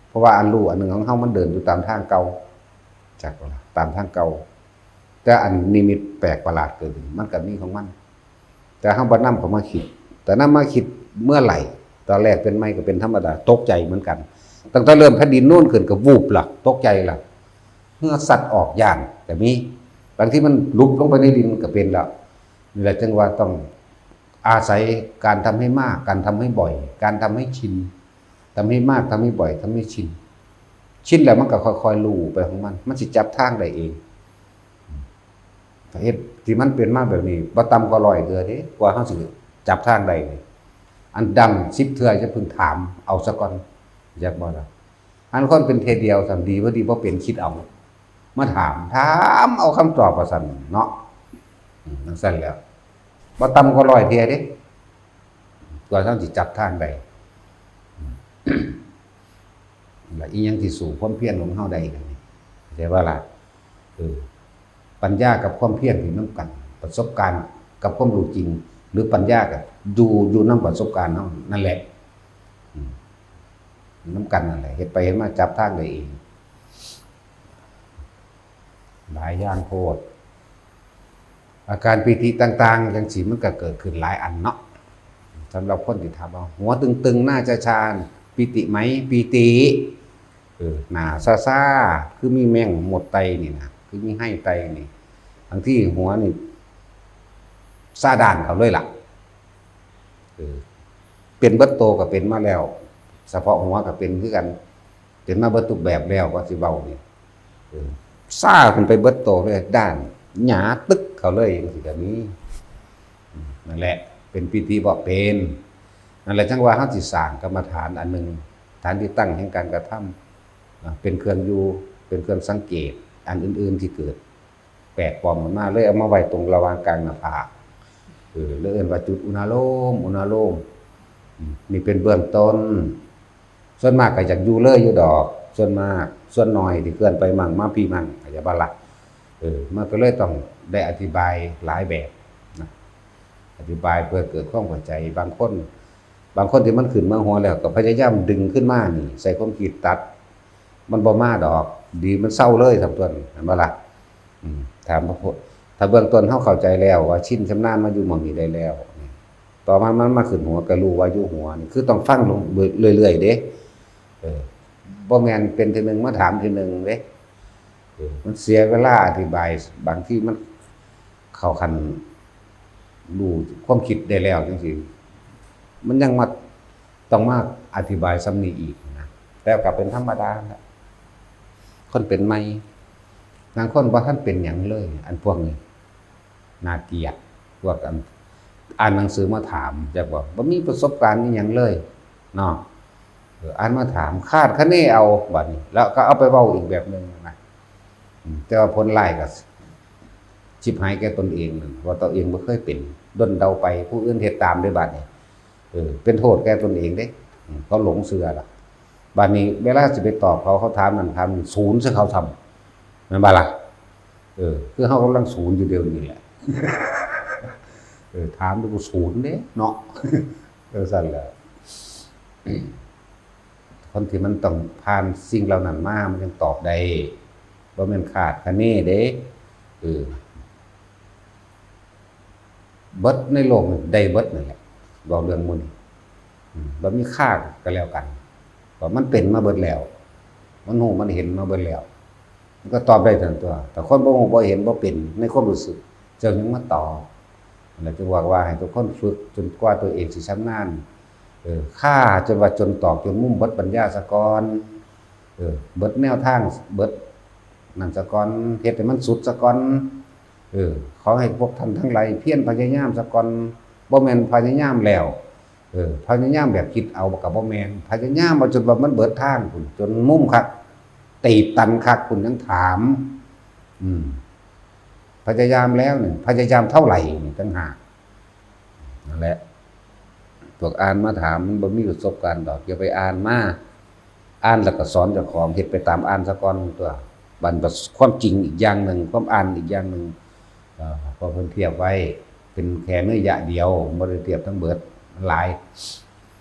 ເພາະວ່າອັນຮູ້ອັນໜຶ່ງຂອງເຮົາມັນເດີນຢູ່ຕາມທາງເກົ່າ ຈັກບໍ່ລະ? ຕາມທາງເກົ່າ. ແຕ່ອັນນິມິດແປກປະຫຼາດເກີດຂຶ້ນ ມັນກໍມີຂອງມັນ. ແຕ່ເຮົາບໍ່ນຳເຂົ້າມາຄິດ ແຕ່ນຳມາຄິດເມື່ອໃດ ຕອນແລກເປັນໃໝ່ກໍເປັນທຳມະດາ ຕົກໃຈເໝືອນກັນ. ຕັ້ງແຕ່ເລີ່ມແຜ່ນດິນນູນຂຶ້ນກໍວູບລະ ຕົກໃຈລະ ເຫື່ອສັດອອກ ຢ້ານກໍມີ. ບາງທີມັນຫຼຸບລົງໄປໃນດິນກໍເປັນລະ. ນີ້ແຫຼະ ຈຶ່ງວ່າຕ້ອງອາໄສການທຳໃຫ້ມາກ ການທຳໃຫ້ບ່ອຍ ການທຳໃຫ້ຊິນ ທຳໃຫ້ມາກ ທຳໃຫ້ບ່ອຍ ທຳໃຫ້ຊິນ. ຊິນແລ້ວມັນກໍຄ່ອຍໆຮູ້ໄປຂອງມັນ ມັນຊິຈັບທາງໄດ້ເອງ. ເຮັດທີ່ມັນເປັນມາແບບນີ້ບໍ່ຕ່ຳກວ່າຮ້ອຍເທື່ອເດ້ ກວ່າເຮົາຊິຈັບທາງໄດ້ນີ້. ອັນດຳສິບເທື່ອຢ່າເພິ່ງຖາມເອົາສາກ່ອນ ຈັກບໍ່ລະ? ອັນຄົນເປັນເທື່ອດຽວຊັ້ນ ດີບໍ່ດີບໍ່ເປັນ ຄິດເອົາ ມາຖາມ ຖາມເອົາຄຳຕອບວ່າຊັ້ນເນາະ. ອືມ ຈັ່ງຊັ້ນແຫຼະ ບໍ່ຕ່ຳກວ່າຮ້ອຍເທື່ອເດ້ ກວ່າເຮົາຊິຈັບທາງໄດ້. ແລະ ອີ່ຫຍັງທີ່ສູ້ຄວາມພຽນຂອງເຮົາໄດ້ກັນນີ້ ເຂົ້າໃຈບໍ່ລະ? ເອີ ປັນຍາກັບຄວາມພຽນຢູ່ນຳກັນ ປະສົບການກັບຄວາມຮູ້ຈິງ ຫຼື ປັນຍາກໍຢູ່ ຢູ່ນຳປະສົບການເຮົານັ້ນແຫຼະ. ອືມ ນຳກັນນັ້ນແຫຼະ ເຮັດໄປເຮັດມາຈັບທາງໄດ້ເອງ. ຫຼາຍຢ່າງໂພດ ອາການປີຕິຕ່າງໆ ຈັ່ງຊີ້ ມັນກໍເກີດຂຶ້ນຫຼາຍອັນເນາະ. ສຳລັບຄົນທີ່ຖາມວ່າ ຫົວຕຶງໆ ໜ້າຈະຊາ ປີຕິໄໝ? ປີຕິ ເອີ ໜ້າຊາໆ ຄືມີແມງມົດໄຕ່ນີ້ນະ ຄືມີໄຮໄຕ່ນີ້ ບາງທີຫົວນີ້ຊາດ້ານເຂົາເລີຍລະ. ເອີ ເປັນເບິດໂຕກໍເປັນມາແລ້ວ ສະເພາະຫົວກໍເປັນຄືກັນ ເປັນມາເບິດທຸກແບບແລ້ວ ວ່າຊິເວົ້ານີ້ ເອີ ຊາຂຶ້ນໄປເບິດໂຕເລີຍ ດ້ານຫຍ້າຕຶກເຂົາເລີຍ ຈັ່ງຊີ້ກໍມີ. ອືມ ນັ້ນແຫຼະ ເປັນປີຕິບໍ່? ເປັນ. ນັ້ນແຫຼະ ຈັ່ງວ່າເຮົາຊິສ້າງກຳມະຖານອັນໜຶ່ງ ຖານທີ່ຕັ້ງແຫ່ງການກະທຳ ເປັນເຄື່ອງຢູ່ ເປັນເຄື່ອງສັງເກດ ອັນອື່ນໆທີ່ເກີດ ແປກປອມກັນມາ ເລີຍເອົາມາໄວ້ຕົງລະຫວ່າງກາງໜ້າຜາກ ເອີ ເລີຍເອີ້ນວ່າຈຸດອຸນາໂລມ ອຸນາໂລມ. ອືມ ນີ້ເປັນເບື້ອງຕົ້ນ ສ່ວນມາກກໍຢາກຢູ່ເລີຍຢູ່ດອກ ເສ ສ່ວນມາກ ສ່ວນໜ້ອຍທີ່ເຄື່ອນໄປໝັ່ງມາພີ້ໝັ່ງ ເຂົ້າໃຈບໍ່ລະ? ເອີ ມັນກໍເລີຍຕ້ອງໄດ້ອະທິບາຍຫຼາຍແບບນະ ອະທິບາຍເພື່ອເກີດຄວາມເຂົ້າໃຈ. ບາງຄົນ ບາງຄົນທີ່ມັນຂຶ້ນມາຫົວແລ້ວ ກໍພະຍາຍາມດຶງຂຶ້ນມານີ້ ໃຊ້ຄວາມຄິດຕັດ ມັນບໍ່ມາດອກ ດີມັນເຊົາເລີຍ ສ່ຳຕົວນີ້ ແມ່ນບໍ່ລະ? ອືມ ຖ້າ ຖ້າເບື້ອງຕົ້ນເຮົາເຂົ້າໃຈແລ້ວວ່າຊິນຊຳນານມາຢູ່ໝ່ອງນີ້ໄດ້ແລ້ວ ຕໍ່ມາມັນມາຂຶ້ນຫົວ ກໍຮູ້ວ່າຢູ່ຫົວນີ້ ຄືຕ້ອງຟັງລົງເລື້ອຍໆເດ້. ເອີ ບໍ່ແມ່ນເປັນເທື່ອໜຶ່ງມາຖາມເທື່ອໜຶ່ງເດ້. ເອີ ມັນເສຍເວລາອະທິບາຍ ບາງທີມັນເຂົ້າຂັ້ນຮູ້ຄວາມຄິດໄດ້ແລ້ວຈັ່ງຊີ້ ມັນຍັງມາ ຕ້ອງມາອະທິບາຍສ່ຳນີ້ອີກນະ. ແຕ່ກໍເປັນທຳມະດາລະ ຄົນເປັນໃໝ່ ບາງຄົນບໍ່ທັນເປັນຫຍັງເລີຍ ອັນພວກນີ້ໜ້າກຽດ. ພວກອັນອ່ານໜັງສືມາຖາມ ຈັກວ່າບໍ່ມີປະສົບການອີ່ຫຍັງເລີຍເນາະ. ເອີ ອ່ານມາຖາມ ຄາດຄະເນເອົາບາດນີ້ ແລ້ວກໍເອົາໄປເວົ້າອີກແບບໜຶ່ງນະ. ອືມ ແຕ່ວ່າຜົນຮ້າຍກໍຊິບຫາຍແກ່ຕົນເອງນັ້ນ ເພາະຕົນເອງບໍ່ເຄີຍເປັນ ດົນເດົາໄປ ຜູ້ອື່ນເຮັດຕາມເດ້ບາດນີ້. ເອີ ເປັນໂທດແກ່ຕົນເອງເດ້. ອືມ ເຂົາຫຼົງເຊື່ອລະ ບາດນີ້ເວລາຊິໄປຕອບເຂົາ ເຂົາຖາມນັ້ນຖາມນີ້ ສູນໃສ່ເຂົາຊ້ຳ ແມ່ນບໍ່ລະ? ເອີ ຄືເຮົາກຳລັງສູນຢູ່ດຽວນີ້ແຫຼະ. ເອີ ຖາມແລ້ວກໍສູນເດ້ເນາະ. ເອີ ຊັ້ນແຫຼະ ຄົນທີ່ມັນຕ້ອງຜ່ານສິ່ງເຫຼົ່ານັ້ນມາ ມັນຈຶ່ງຕອບໄດ້ ບໍ່ແມ່ນຄາດຄະເນເດ້. ເອີ ເບິດໃນໂລກນີ້ໄດ້ເບິດນັ້ນແຫຼະ ເວົ້າເລື່ອງໝູ່ນີ້ ອືມ ບໍ່ມີຄາດກໍແລ້ວກັນ ເພາະມັນເປັນມາເບິດແລ້ວ ມັນຮູ້ມັນເຫັນມາເບິດແລ້ວ ມັນກໍຕອບໄດ້ທັງຕົວ. ຖ້າຄົນບໍ່ຮູ້ບໍ່ເຫັນບໍ່ເປັນໃນຄວາມຮູ້ສຶກ ເຈົ້າຍັງມາຕອບ. ນັ້ນແຫຼະ ຈຶ່ງບອກວ່າໃຫ້ທຸກຄົນຝຶກຈົນກວ່າຕົວເອງຊິຊຳນານ ເອີ ຄາຈົນວ່າຈົນຕອກຈົນມຸມເບິດປັນຍາສາກ່ອນ ເອີ ເບິດແນວທາງ ເບິດນັ້ນສາກ່ອນ ເຮັດໃຫ້ມັນສຸດສາກ່ອນ. ເອີ ຂໍໃຫ້ພວກທ່ານທັງຫຼາຍພຽນພະຍາຍາມສາກ່ອນ ບໍ່ແມ່ນພະຍາຍາມແລ້ວ ເອີ ພະຍາຍາມແບບຄິດເອົາກໍບໍ່ແມ່ນ ພະຍາຍາມເອົາຈົນວ່າມັນເບິດທາງພຸ້ນ ຈົນມຸມຄັກ ຕີບຕັນຄັກພຸ້ນ ຍັງຖາມ. ອືມ ພະຍາຍາມແລ້ວນີ້ ພະຍາຍາມເທົ່າໃດນີ້ຕ່າງຫາກ. ນັ້ນແຫຼະ ພວກອ່ານມາຖາມ ມັນບໍ່ມີປະສົບການດອກ ຢ່າໄປອ່ານມາ ອ່ານແລ້ວກໍສອນເຈົ້າຂອງ ເຮັດໄປຕາມອ່ານສາກ່ອນຕົວະ. ບັດຄວາມຈິງອີກຢ່າງໜຶ່ງ ຄວາມອ່ານອີກຢ່າງໜຶ່ງ ເອີ ເພາະເພິ່ນທຽບໄວ້ເປັນແຄ່ເນື້ອຢະດຽວ ບໍ່ໄດ້ທຽບທັງເບິດ ມັນຫຼາຍ.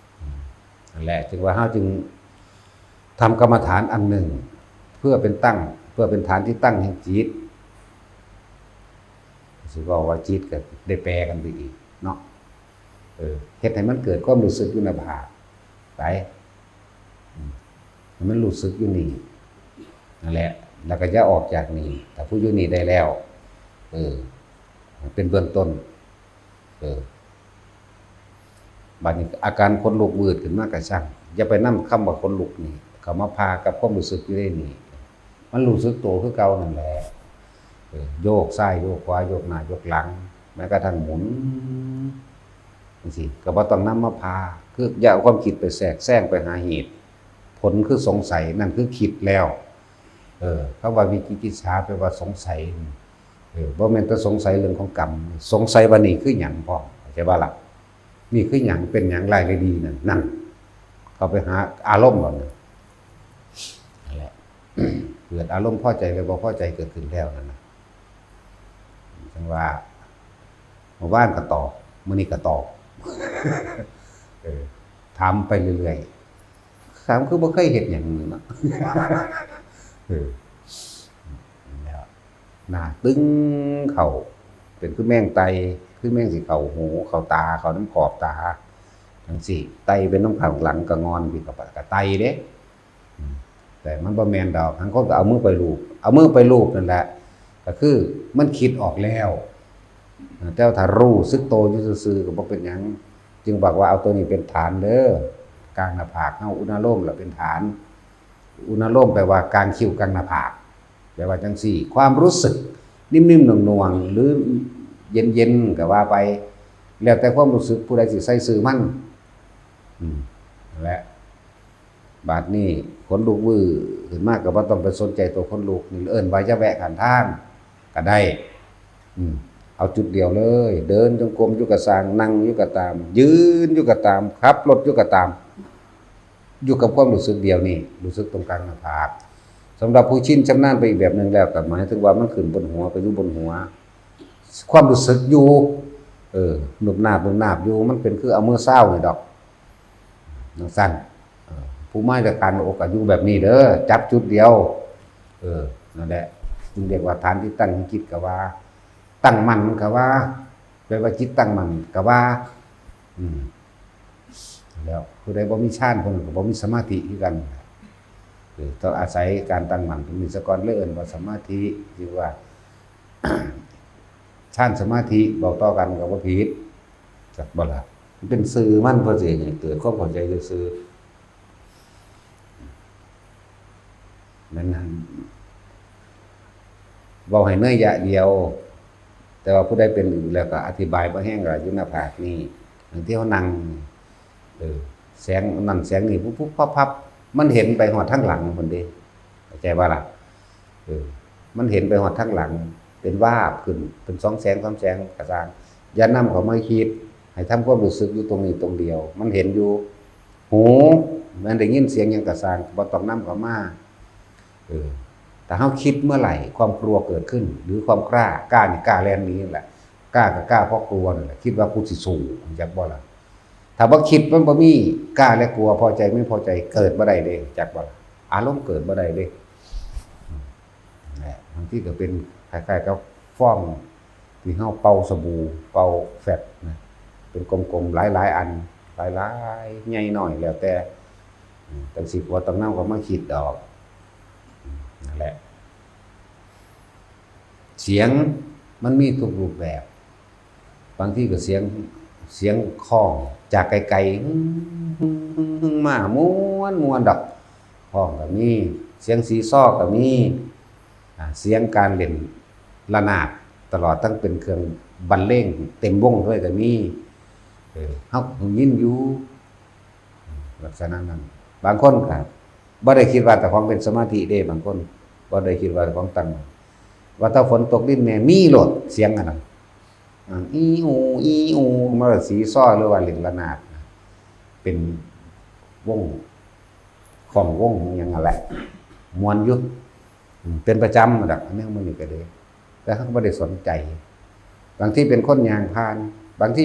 ນັ້ນແຫຼະ ຈຶ່ງວ່າເຮົາຈຶ່ງທຳກຳມະຖານອັນໜຶ່ງ ເພື່ອເປັນຕັ້ງ ເພື່ອເປັນຖານທີ່ຕັ້ງແຫ່ງຈິດ ຊິເວົ້າວ່າຈິດກໍໄດ້ແປກັນໄປອີກເນາະ. ເອີ ເຮັດໃຫ້ມັນເກີດຄວາມຮູ້ສຶກຢູ່ໜ້າຜາກໄປ ອືມ ໃຫ້ມັນຮູ້ສຶກຢູ່ນີ້ ນັ້ນແຫຼະ ແລ້ວກໍຢ່າອອກຈາກນີ້ ຖ້າຜູ້ຢູ່ນີ້ໄດ້ແລ້ວ ເອີ ເປັນເບື້ອງຕົ້ນ. ເອີ ບາດນີ້ອາການຂົນລຸກວືດຂຶ້ນມາກໍຊ່າງ ຢ່າໄປນຳຄຳວ່າຂົນລຸກນີ້ເຂົ້າມາຜ່າກັບຄວາມຮູ້ສຶກຢູ່ໃນນີ້ ມັນຮູ້ສຶກໂຕຄືເກົ່ານັ້ນແຫຼະ. ເອີ ໂຍກຊ້າຍໂຍກຂວາ ໂຍກໜ້າໂຍກຫຼັງ ແມ້ກະທັ່ງໝູນຈັ່ງຊີ້ ກໍບໍ່ຕ້ອງນຳມາຜ່າ ຄືຢ່າເອົາຄວາມຄິດໄປແຊກແຊງໄປຫາເຫດຜົນ ຄືສົງໄສ ນັ້ນຄືຄິດແລ້ວ. ເອີ ຄຳວ່າວິຈິກິດສາແປວ່າສົງໄສ ເອີ ບໍ່ແມ່ນແຕ່ສົງໄສເລື່ອງຂອງກຳ ສົງໄສວ່ານີ້ຄືຫຍັງພ້ອມ ເຂົ້າໃຈບໍ່ລະ? ນີ້ຄືຫຍັງ ເປັນຫຍັງ ຮ້າຍຫຼືດີນັ້ນ ນັ້ນ ເຂົ້າໄປຫາອາລົມເຫຼົ່ານັ້ນ ນັ້ນແຫຼະ ເກີດອາລົມພໍໃຈ ຫຼື ບໍ່ພໍໃຈເກີດຂຶ້ນແລ້ວນັ້ນນະ. ຈັ່ງວ່າ ມື້ວານກໍຕອບ ມື້ນີ້ກໍຕອບ ເອີ ຖາມໄປເລື້ອຍໆ ຖາມຄືບໍ່ເຄີຍເຮັດຫຍັງເນາະ ເອີ ແລ້ວໜ້າຕຶງເຂົ້າ ເປັນຄືແມງໄຕ່ ຄືແມງຊິເຂົ້າຫູ ເຂົ້າຕາ ເຂົ້ານຳຂອບຕາ ຈັ່ງຊີ້ ໄຕ່ເປັນນຳຂ້າງຫຼັງກະງ່ອນ ພີ່ ກະໄຕ່ເດ້. ອືມ ແຕ່ມັນບໍ່ແມ່ນດອກ ບາງຄົນກໍເອົາມືໄປລູບ ເອົາມືໄປລູບນັ້ນແຫຼະ ກໍຄືມັນຄິດອອກແລ້ວ. ແຕ່ວ່າຖ້າຮູ້ສຶກໂຕຢູ່ຊື່ໆ ກໍບໍ່ເປັນຫຍັງ ຈຶ່ງບອກວ່າເອົາຕົວນີ້ເປັນຖານເດີ ກາງໜ້າຜາກເຮົາ ອຸນາໂລມລະເປັນຖານ ອຸນາໂລມແປວ່າກາງຄິ້ວກາງໜ້າຜາກ ແປວ່າຈັ່ງຊີ້ ຄວາມຮູ້ສຶກນິ້ມໆໜ່ວງໆ ຫຼື ເຢັນໆ ກໍວ່າໄປ ແລ້ວແຕ່ຄວາມຮູ້ສຶກຜູ້ໃດຊິໃສ່ຊື່ມັນ. ອືມ ນັ້ນແຫຼະ ບາດນີ້ຂົນລຸກວືດຂຶ້ນມາ ກໍບໍ່ຕ້ອງໄປສົນໃຈຕົວຂົນລຸກນີ້ ເອີ້ນວ່າຢ່າແວະຂ້າງທາງກໍໄດ້. ອືມ ເອົາຈຸດດຽວເລີຍ ເດີນຈົງກົມຢູ່ກໍຊ່າງ ນັ່ງຢູ່ກໍຕາມ ຢືນຢູ່ກໍຕາມ ຂັບລົດຢູ່ກໍຕາມ ຢູ່ກັບຄວາມຮູ້ສຶກດຽວນີ້ ຮູ້ສຶກຕົງກາງໜ້າຜາກ. ສຳລັບຜູ້ຊິນຊຳນານໄປອີກແບບໜຶ່ງແລ້ວ ກໍໝາຍເຖິງວ່າມັນຂຶ້ນບົນຫົວ ກໍຢູ່ບົນຫົວ ຄວາມຮູ້ສຶກຢູ່ ເອີ ນຸບໜາບ ນຸບໜາບຢູ່ ມັນເປັນຄືເອົາມືຊາວນີ້ດອກ ຈັ່ງຊັ້ນ. ເອີ ຜູ້ມາຈາກກາງໜ້າອົກກໍຢູ່ແບບນີ້ເດີ ຈັບຈຸດດຽວ. ເອີ ນັ້ນແຫຼະ ຈຶ່ງຮຽກວ່າຖານທີ່ຕັ້ງແຫ່ງຈິດກໍວ່າ ຕັ້ງໝັ້ນກໍວ່າ ແປວ່າຈິດຕັ້ງໝັ້ນກໍວ່າ ອືມ ແລ້ວຜູ້ໃດບໍ່ມີຊານ ຜູ້ນັ້ນກໍບໍ່ມີສະມາທິຄືກັນ. ເອີ ຕ້ອງອາໄສການຕັ້ງໝັ້ນຕົງນີ້ສາກ່ອນ ເລີຍເອີ້ນວ່າສະມາທິ ຫຼືວ່າ ຊານສະມາທິ ເວົ້າຕໍ່ກັນກໍບໍ່ຜິດ ຈັກບໍ່ລະ? ມັນເປັນຊື່ມັນ ເພື່ອຊິໃຫ້ເກີດຄວາມເຂົ້າໃຈຊື່ໆ. ແມ່ນ ເວົ້າໃຫ້ເນີຍະດຽວ ແຕ່ວ່າຜູ້ໃດເປັນຢູ່ແລ້ວກໍອະທິບາຍບໍ່ແຮງ ກໍຢູ່ໜ້າຜາກນີ້ ອັນທີ່ເຮົານັ່ງ ເອີ ແສງນັ້ນແສງນີ້ ປຸບໆ ພັບໆ ມັນເຫັນໄປຮອດທາງຫຼັງພຸ້ນເດ້ ເຂົ້າໃຈບໍ່ລະ? ເອີ ມັນເຫັນໄປຮອດທາງຫຼັງ ເປັນວາບຂຶ້ນ ເປັນສອງແສງສາມແສງກໍຊ່າງ ຢ່ານຳເຂົ້າມາຄິດ ໃຫ້ທຳຄວາມຮູ້ສຶກຢູ່ຕົງນີ້ຕົງດຽວ ມັນເຫັນຢູ່ ຫູ ແມ່ນໄດ້ຍິນສຽງຫຍັງກໍຊ່າງ ບໍ່ຕ້ອງນຳເຂົ້າມາ. ເອີ ຖ້າເຮົາຄິດເມື່ອໃດ ຄວາມກົວເກີດຂຶ້ນ ຫຼື ຄວາມກ້າ ກ້ານີ້ກ້າແລ່ນໜີນັ້ນແຫຼະ ກ້າກໍກ້າເພາະກົວນັ້ນແຫຼະ ຄິດວ່າກູຊິສູ້ ຮູ້ຈັກບໍ່ລະ? ຖ້າບໍ່ຄິດ ມັນບໍ່ມີກ້າ ແລະ ກົວ ພໍໃຈ ໄມ່ພໍໃຈ ເກີດບໍ່ໄດ້ເດ້ ຮູ້ຈັກບໍ່ລະ? ອາລົມເກີດບໍ່ໄດ້ເດ້. ແຫຼະ ບາງທີກໍເປັນຄ້າຍໆກັບຟອງທີ່ເຮົາເປົ່າສະບູ ເປົ່າແຟັດນະ ເປັນກົມໆ ຫຼາຍໆອັນ ຫຼາຍໆ ໃຫຍ່ນ້ອຍ ແລ້ວແຕ່ ອືມ ຈັ່ງຊີ້ກໍຕ້ອງນຳເຂົ້າມາຄິດດອກ. ອືມ ນັ້ນແຫຼະ ສຽງມັນມີທຸກຮູບແບບ. ບາງທີກໍສຽງ ສຽງຮ້ອງຈາກໄກໆ ຫຶ່ງໆໆໆ ມາ ມ່ວນໆດອກ ຮ້ອງກໍມີ ສຽງຊີຊໍກໍມີ ອາ ສຽງການຫຼິ້ນລະນາດ ຕະຫຼອດທັງເປັນເຄື່ອງບັນເລງເຕັມວົງດ້ວຍກໍມີ. ເອີ ເຮົາກໍໄດ້ຍິນຢູ່ ລັກສະນະນັ້ນ. ບາງຄົນກໍບໍ່ໄດ້ຄິດວ່າເຈົ້າຂອງເປັນສະມາທິເດ້ ບາງຄົນບໍ່ໄດ້ຄິດວ່າເຈົ້າຂອງຕັ້ງໝັ້ນ ວ່າແຕ່ຝົນຕົກດິນແມ່ມີໂລດ ສຽງອັນນັ້ນ ອາ ອີອູ ອີອູ ມາແລ້ວ ຊີຊໍ ຫຼືວ່າຫຼິ້ນລະນາດ ເປັນວົງ ຂອງວົງຫຍັງຫັ້ນແຫຼະ ມ່ວນຢູ່ ເປັນປະຈຳດອກ ແນວມື້ນີ້ກໍດີ ແຕ່ເຮົາກໍບໍ່ໄດ້ສົນໃຈ. ບາງທີເປັນຄົນຍ່າງຜ່ານ ບາງທີ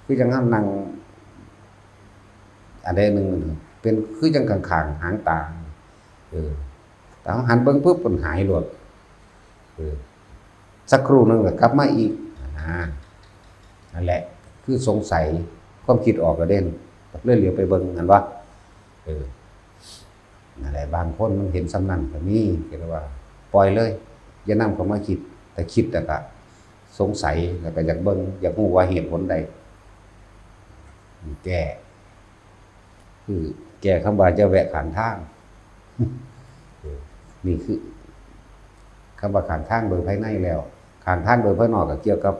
ຄືຈັ່ງເຮົານັ່ງອັນໃດໜຶ່ງ ເປັນຄືຈັ່ງຂ້າງໆຫາງຕາ ເອີ ແຕ່ເຮົາຫັນເບິ່ງປຶບ ມັນຫາຍໂລດ ເອີ ສັກຄະໜຶ່ງກໍກັບມາອີກ ຫັ້ນນະ. ນັ້ນແຫຼະ ຄືສົງໄສ ຄວາມຄິດອອກແລ້ວເດ້ ເລີຍຫຼຽວໄປເບິ່ງ ແມ່ນບໍ່? ເອີ ນັ້ນແຫຼະ ບາງຄົນມັນເຫັນສ່ຳນັ້ນກໍມີ ກໍເລີຍວ່າປ່ອຍເລີຍ ຢ່ານຳເຂົ້າມາຄິດ. ຖ້າຄິດແລ້ວກໍສົງໄສ ແລ້ວກໍຢາກເບິ່ງ ຢາກຮູ້ວ່າເຫດຜົນໃດ ແກ້ ຄືແກ້ຄຳວ່າຢ່າແວະຂ້າງທາງ. ເອີ ນີ້ຄືຄຳວ່າຂ້າງທາງໂດຍພາຍໃນແລ້ວ. ຂ້າງທາງໂດຍພາຍນອກກໍກ່ຽວກັບ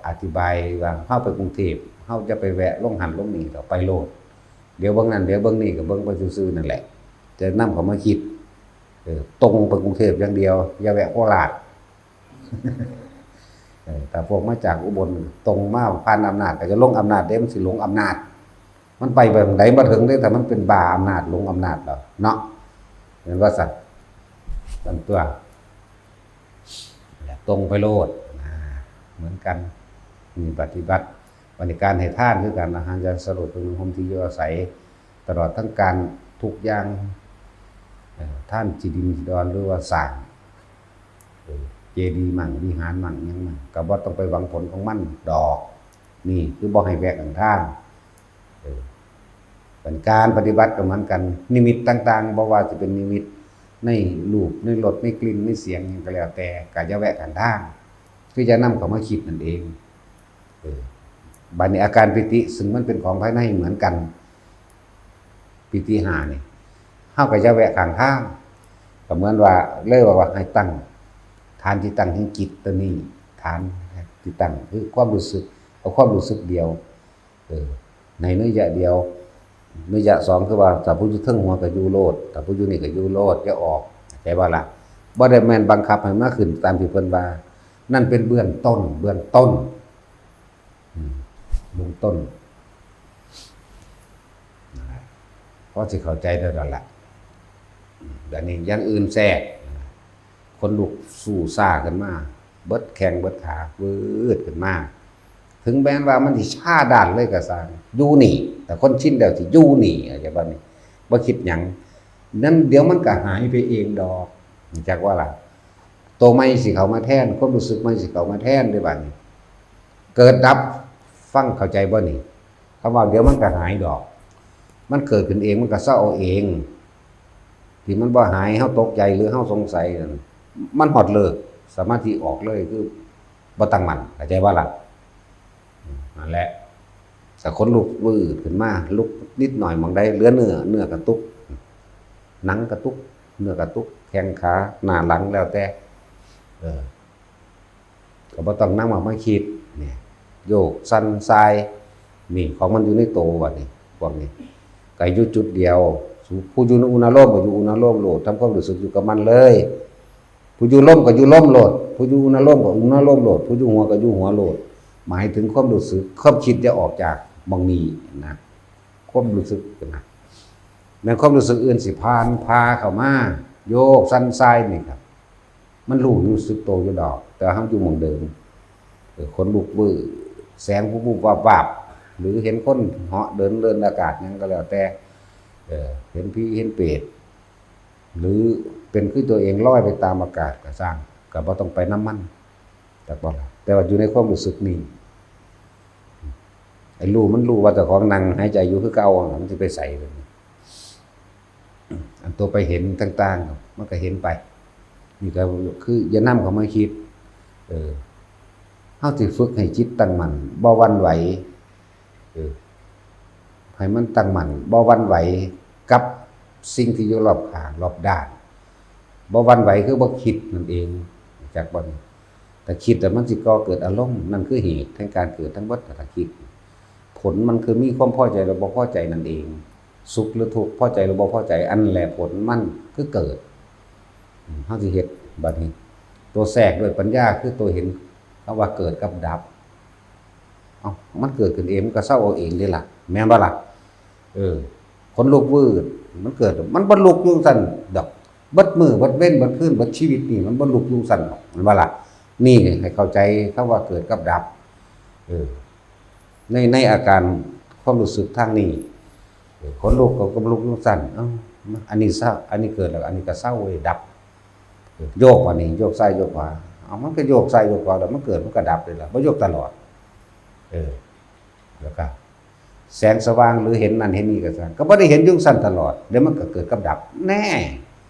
ອະທິບາຍວ່າເຮົາໄປກຸງເທບ ເຮົາຈະໄປແວະລົງຫັ້ນລົງນີ້ ກໍໄປໂລດ ຫຼຽວເບິ່ງນັ້ນຫຼຽວເບິ່ງນີ້ ກໍເບິ່ງໄປຊື່ໆນັ້ນແຫຼະ. ຈະນຳເຂົ້າມາຄິດ ເອີ ຕົງໄປກຸງເທບຢ່າງດຽວ ຢ່າແວະໂຄລາດ. ເອີ ຖ້າພວກມາຈາກອຸບົນ ຕົງມາຜ່ານອຳນາດ ກໍຈະລົງອຳນາດເດ້ ມັນຊິຫຼົງອຳນາດ. ມັນໄປໄປໝ່ອງໃດບໍ່ເຖິງເດ້ ຖ້າມັນເປັນບ້າອຳນາດ ຫຼົງອຳນາດແລ້ວເນາະ ແມ່ນວ່າຊັ້ນ? ນັ້ນຕົວະ ຕົງໄປໂລດ ນາ ເໝືອນກັນ ນີ້ປະຕິບັດ. ບັດນີ້ການໃຫ້ທານຄືກັນ ອາຫານ ຢາສະຫຼົດ ເຄື່ອງນຸ່ງຫົ່ມ ທີ່ຢູ່ອາໄສ ຕະຫຼອດທັງການທຸກຢ່າງ ເອີ ທານທີ່ດິນທີ່ດອນ ຫຼືວ່າສ້າງ ເອີ ເຈດີໝັ້ງ ວິຫານໝັ້ງ ຫຍັງໝັ້ງ ກໍບໍ່ຕ້ອງໄປຫວັງຜົນຂອງມັນດອກ. ນີ້ຄືບໍ່ໃຫ້ແວະຂ້າງທາງ. ເອີ ເປັນການປະຕິບັດກໍເໝືອນກັນ ນິມິດຕ່າງໆ ບໍ່ວ່າຈະເປັນນິມິດໃນຮູບ ໃນລົດ ໃນກິ່ນ ໃນສຽງ ຫຍັງກໍແລ້ວແຕ່ ກໍຢ່າແວະຂ້າງທາງ ຄືຢ່ານຳເຂົ້າມາຄິດນັ້ນເອງ. ເອີ ບາດນີ້ອາການປີຕິ ຊຶ່ງມັນເປັນຂອງພາຍໃນເໝືອນກັນ ປີຕິຫ້ານີ້ ເຮົາກໍຢ່າແວະຂ້າງທາງ ກໍເໝືອນວ່າ ເລີຍວ່າ ວ່າໃຫ້ຕັ້ງ ຖານທີ່ຕັ້ງແຫ່ງຈິດຕົວນີ້ ຖານທີ່ຕັ້ງຄືຄວາມຮູ້ສຶກ ເອົາຄວາມຮູ້ສຶກດຽວ ເອີ ໃນໄລຍະດຽວ. ໄລຍະສອງ ຄືວ່າ ຖ້າຜູ້ຢູ່ເທິງຫົວກໍຢູ່ໂລດ ຖ້າຜູ້ຢູ່ນີ້ກໍຢູ່ໂລດ ຢ່າອອກ ເຂົ້າໃຈບໍ່ລະ? ບໍ່ໄດ້ແມ່ນບັງຄັບໃຫ້ມາຂຶ້ນຕາມທີ່ເພິ່ນວ່າ ນັ້ນເປັນເບື້ອງຕົ້ນ ເບື້ອງຕົ້ນ ອືມ ເບື້ອງຕົ້ນ ນັ້ນແຫຼະ. ພໍຊິເຂົ້າໃຈໄດ້ແລ້ວລະ. ບາດນີ້ຢ່າງອື່ນແຊກ ຂົນລຸກຊູຊາຂຶ້ນມາ ເບິດແຂ້ງເບິດຂາ ວືດຂຶ້ນມາ. ເຖິງແມ່ນວ່າມັນຊິຊາດ້ານເລີຍກໍຊ່າງ ຢູ່ນີ້ ແຕ່ຄົນຊິນແລ້ວຊິຢູ່ນີ້ ເຂົ້າໃຈບໍ່ນີ້? ບໍ່ຄິດຫຍັງ ນັ້ນດຽວມັນກໍຫາຍໄປເອງດອກ ຮູ້ຈັກບໍ່ລະ? ໂຕໃໝ່ຊິເຂົ້າມາແທນ ຄວາມຮູ້ສຶກໃໝ່ຊິເຂົ້າມາແທນເດ້ບາດນີ້ ເກີດດັບ ຟັງເຂົ້າໃຈບໍ່ນີ້? ຄຳວ່າດຽວມັນກໍຫາຍດອກ ມັນເກີດຂຶ້ນເອງ ມັນກໍເຊົາເອົາເອງ ທີ່ມັນບໍ່ຫາຍ ເຮົາຕົກໃຈ ຫຼືເຮົາສົງໄສນັ້ນ ມັນຮອດເລີກ ສາມາດທີ່ອອກເລີຍ ຄືບໍ່ຕັ້ງໝັ້ນ ເຂົ້າໃຈບໍ່ລະ? ນັ້ນແຫຼະ ຖ້າຂົນລຸກວືດຂຶ້ນມາ ລຸກນິດໜ້ອຍໝ່ອງໃດ ເຫຼືອເນື້ອ ເນື້ອກະຕຸກ ໜັງກະຕຸກ ເນື້ອກະຕຸກ ແຂ້ງຂາ ໜ້າຫຼັງ ແລ້ວແຕ່ ເອີ ກໍບໍ່ຕ້ອງນຳເອົາມາຄິດ ນີ້ ໂຍກ ສັ່ນ ສ່າຍ ນີ້ ຂອງມັນຢູ່ໃນໂຕ ບາດນີ້ ພວກນີ້ ກໍຢູ່ຈຸດດຽວ ຜູ້ຢູ່ໃນອຸນາໂລມກໍຢູ່ອຸນາໂລມໂລດ ທຳຄວາມຮູ້ສຶກຢູ່ກັບມັນເລີຍ ຜູ້ຢູ່ລົມກໍຢູ່ລົມໂລດ ຜູ້ຢູ່ອຸນາໂລມກໍອຸນາໂລມໂລດ ຜູ້ຢູ່ຫົວກໍຢູ່ຫົວໂລດ ໝາຍເຖິງຄວາມຮູ້ສຶກ ຄວາມຄິດຢ່າອອກຈາກໝ່ອງນີ້ນະ ຄວາມຮູ້ສຶກນະ ແມ່ນຄວາມຮູ້ສຶກອື່ນຊິຜ່ານພາເຂົ້າມາ ໂຍກ ສັ່ນ ສ່າຍ ນີ້ກໍ ມັນຮູ້ ຮູ້ສຶກໂຕຢູ່ດອກ ແຕ່ວ່າເຮົາຢູ່ໝ່ອງເດີມ ເອີ ຂົນລຸກວືດ ແສງວຸບໆວາບໆ ຫຼືເຫັນຄົນເຫາະເດີນເດີ່ນອາກາດຫຍັງກໍແລ້ວແຕ່ ເອີ ເຫັນຜີເຫັນເປດ ຫຼືເປັນຄືຕົວເອງລອຍໄປຕາມອາກາດກໍຊ່າງ ກໍບໍ່ຕ້ອງໄປນຳມັນ ຈັກບໍ່ລະ? ແຕ່ວ່າຢູ່ໃນຄວາມຮູ້ສຶກນີ້ ໄອ້ຮູ້ມັນຮູ້ວ່າເຈົ້າຂອງນັ່ງຫາຍໃຈຢູ່ຄືເກົ່າ ມັນຊິໄປໃສ? ອັນຕົວໄປເຫັນຕ່າງໆ ມັນກໍເຫັນໄປ ນີ້ກໍຄືຢ່ານຳເຂົ້າມາຄິດ ເອີ ເຮົາຊິຝຶກໃຫ້ຈິດຕັ້ງໝັ້ນ ບໍ່ຫວັ່ນໄຫວ ເອີ ໃຫ້ມັນຕັ້ງໝັ້ນ ບໍ່ຫວັ່ນໄຫວກັບສິ່ງທີ່ຢູ່ລອບຂ້າງ ລອບດ້ານ ບໍ່ຫວັ່ນໄຫວຄືບໍ່ຄິດນັ້ນເອງ ຮູ້ຈັກບໍ່? ຖ້າຄິດແລ້ວມັນຊິກໍ່ເກີດອາລົມ ນັ້ນຄືເຫດແຫ່ງການເກີດທັງໝົດ ຖ້າຄິດ ຜົນມັນຄືມີຄວາມພໍໃຈ ແລະ ບໍ່ພໍໃຈນັ້ນເອງ ສຸກ ຫຼື ທຸກ ພໍໃຈ ຫຼື ບໍ່ພໍໃຈ ອັນແຫຼະຜົນມັນຄືເກີດ ເຮົາຊິເຮັດບາດນີ້ ຕົວແຊກດ້ວຍປັນຍາ ຄືຕົວເຫັນຄຳວ່າເກີດກັບດັບ ເອົ້າ ມັນເກີດຂຶ້ນເອງ ມັນກໍເຊົາເອົາເອງເດ້ລະ ແມ່ນບໍ່ລະ? ເອີ ຂົນລຸກວືດ ມັນເກີດ ມັນບໍ່ລຸກຢູ່ຈັ່ງຊັ້ນດອກ ເບິດມື້ເບິດເວັນເບິດຄືນເບິດຊີວິດນີ້ ມັນບໍ່ລຸກຢູ່ຈັ່ງຊັ້ນດອກ ແມ່ນບໍ່ລະ? ນີ້ໃຫ້ເຂົ້າໃຈຄຳວ່າເກີດກັບດັບ ເອີ ໃນ ໃນອາການຄວາມຮູ້ສຶກທາງນີ້ ເອີ ຂົນລຸກກໍ ກໍລຸກຢູ່ຈັ່ງຊັ້ນ ເອົ້າ ອັນນີ້ເຊົາ ອັນນີ້ເກີດແລ້ວ ອັນນີ້ກໍເຊົາເວີຍ ດັບ ໂຍກບາດນີ້ ໂຍກຊ້າຍໂຍກຂວາ ເອົ້າ ມັນກໍໂຍກຊ້າຍໂຍກຂວາ ແລ້ວມັນເກີດ ມັນກໍດັບເດ້ລະ ບໍ່ໂຍກຕະຫຼອດ ເອີ ແລ້ວກໍແສງສະຫວ່າງ ຫຼື ເຫັນນັ້ນເຫັນນີ້ກໍຊ່າງ ກໍບໍ່ໄດ້ເຫັນຢູ່ຈັ່ງຊັ້ນຕະຫຼອດ ແລ້ວມັນກໍເກີດກັບດັບ ແນ່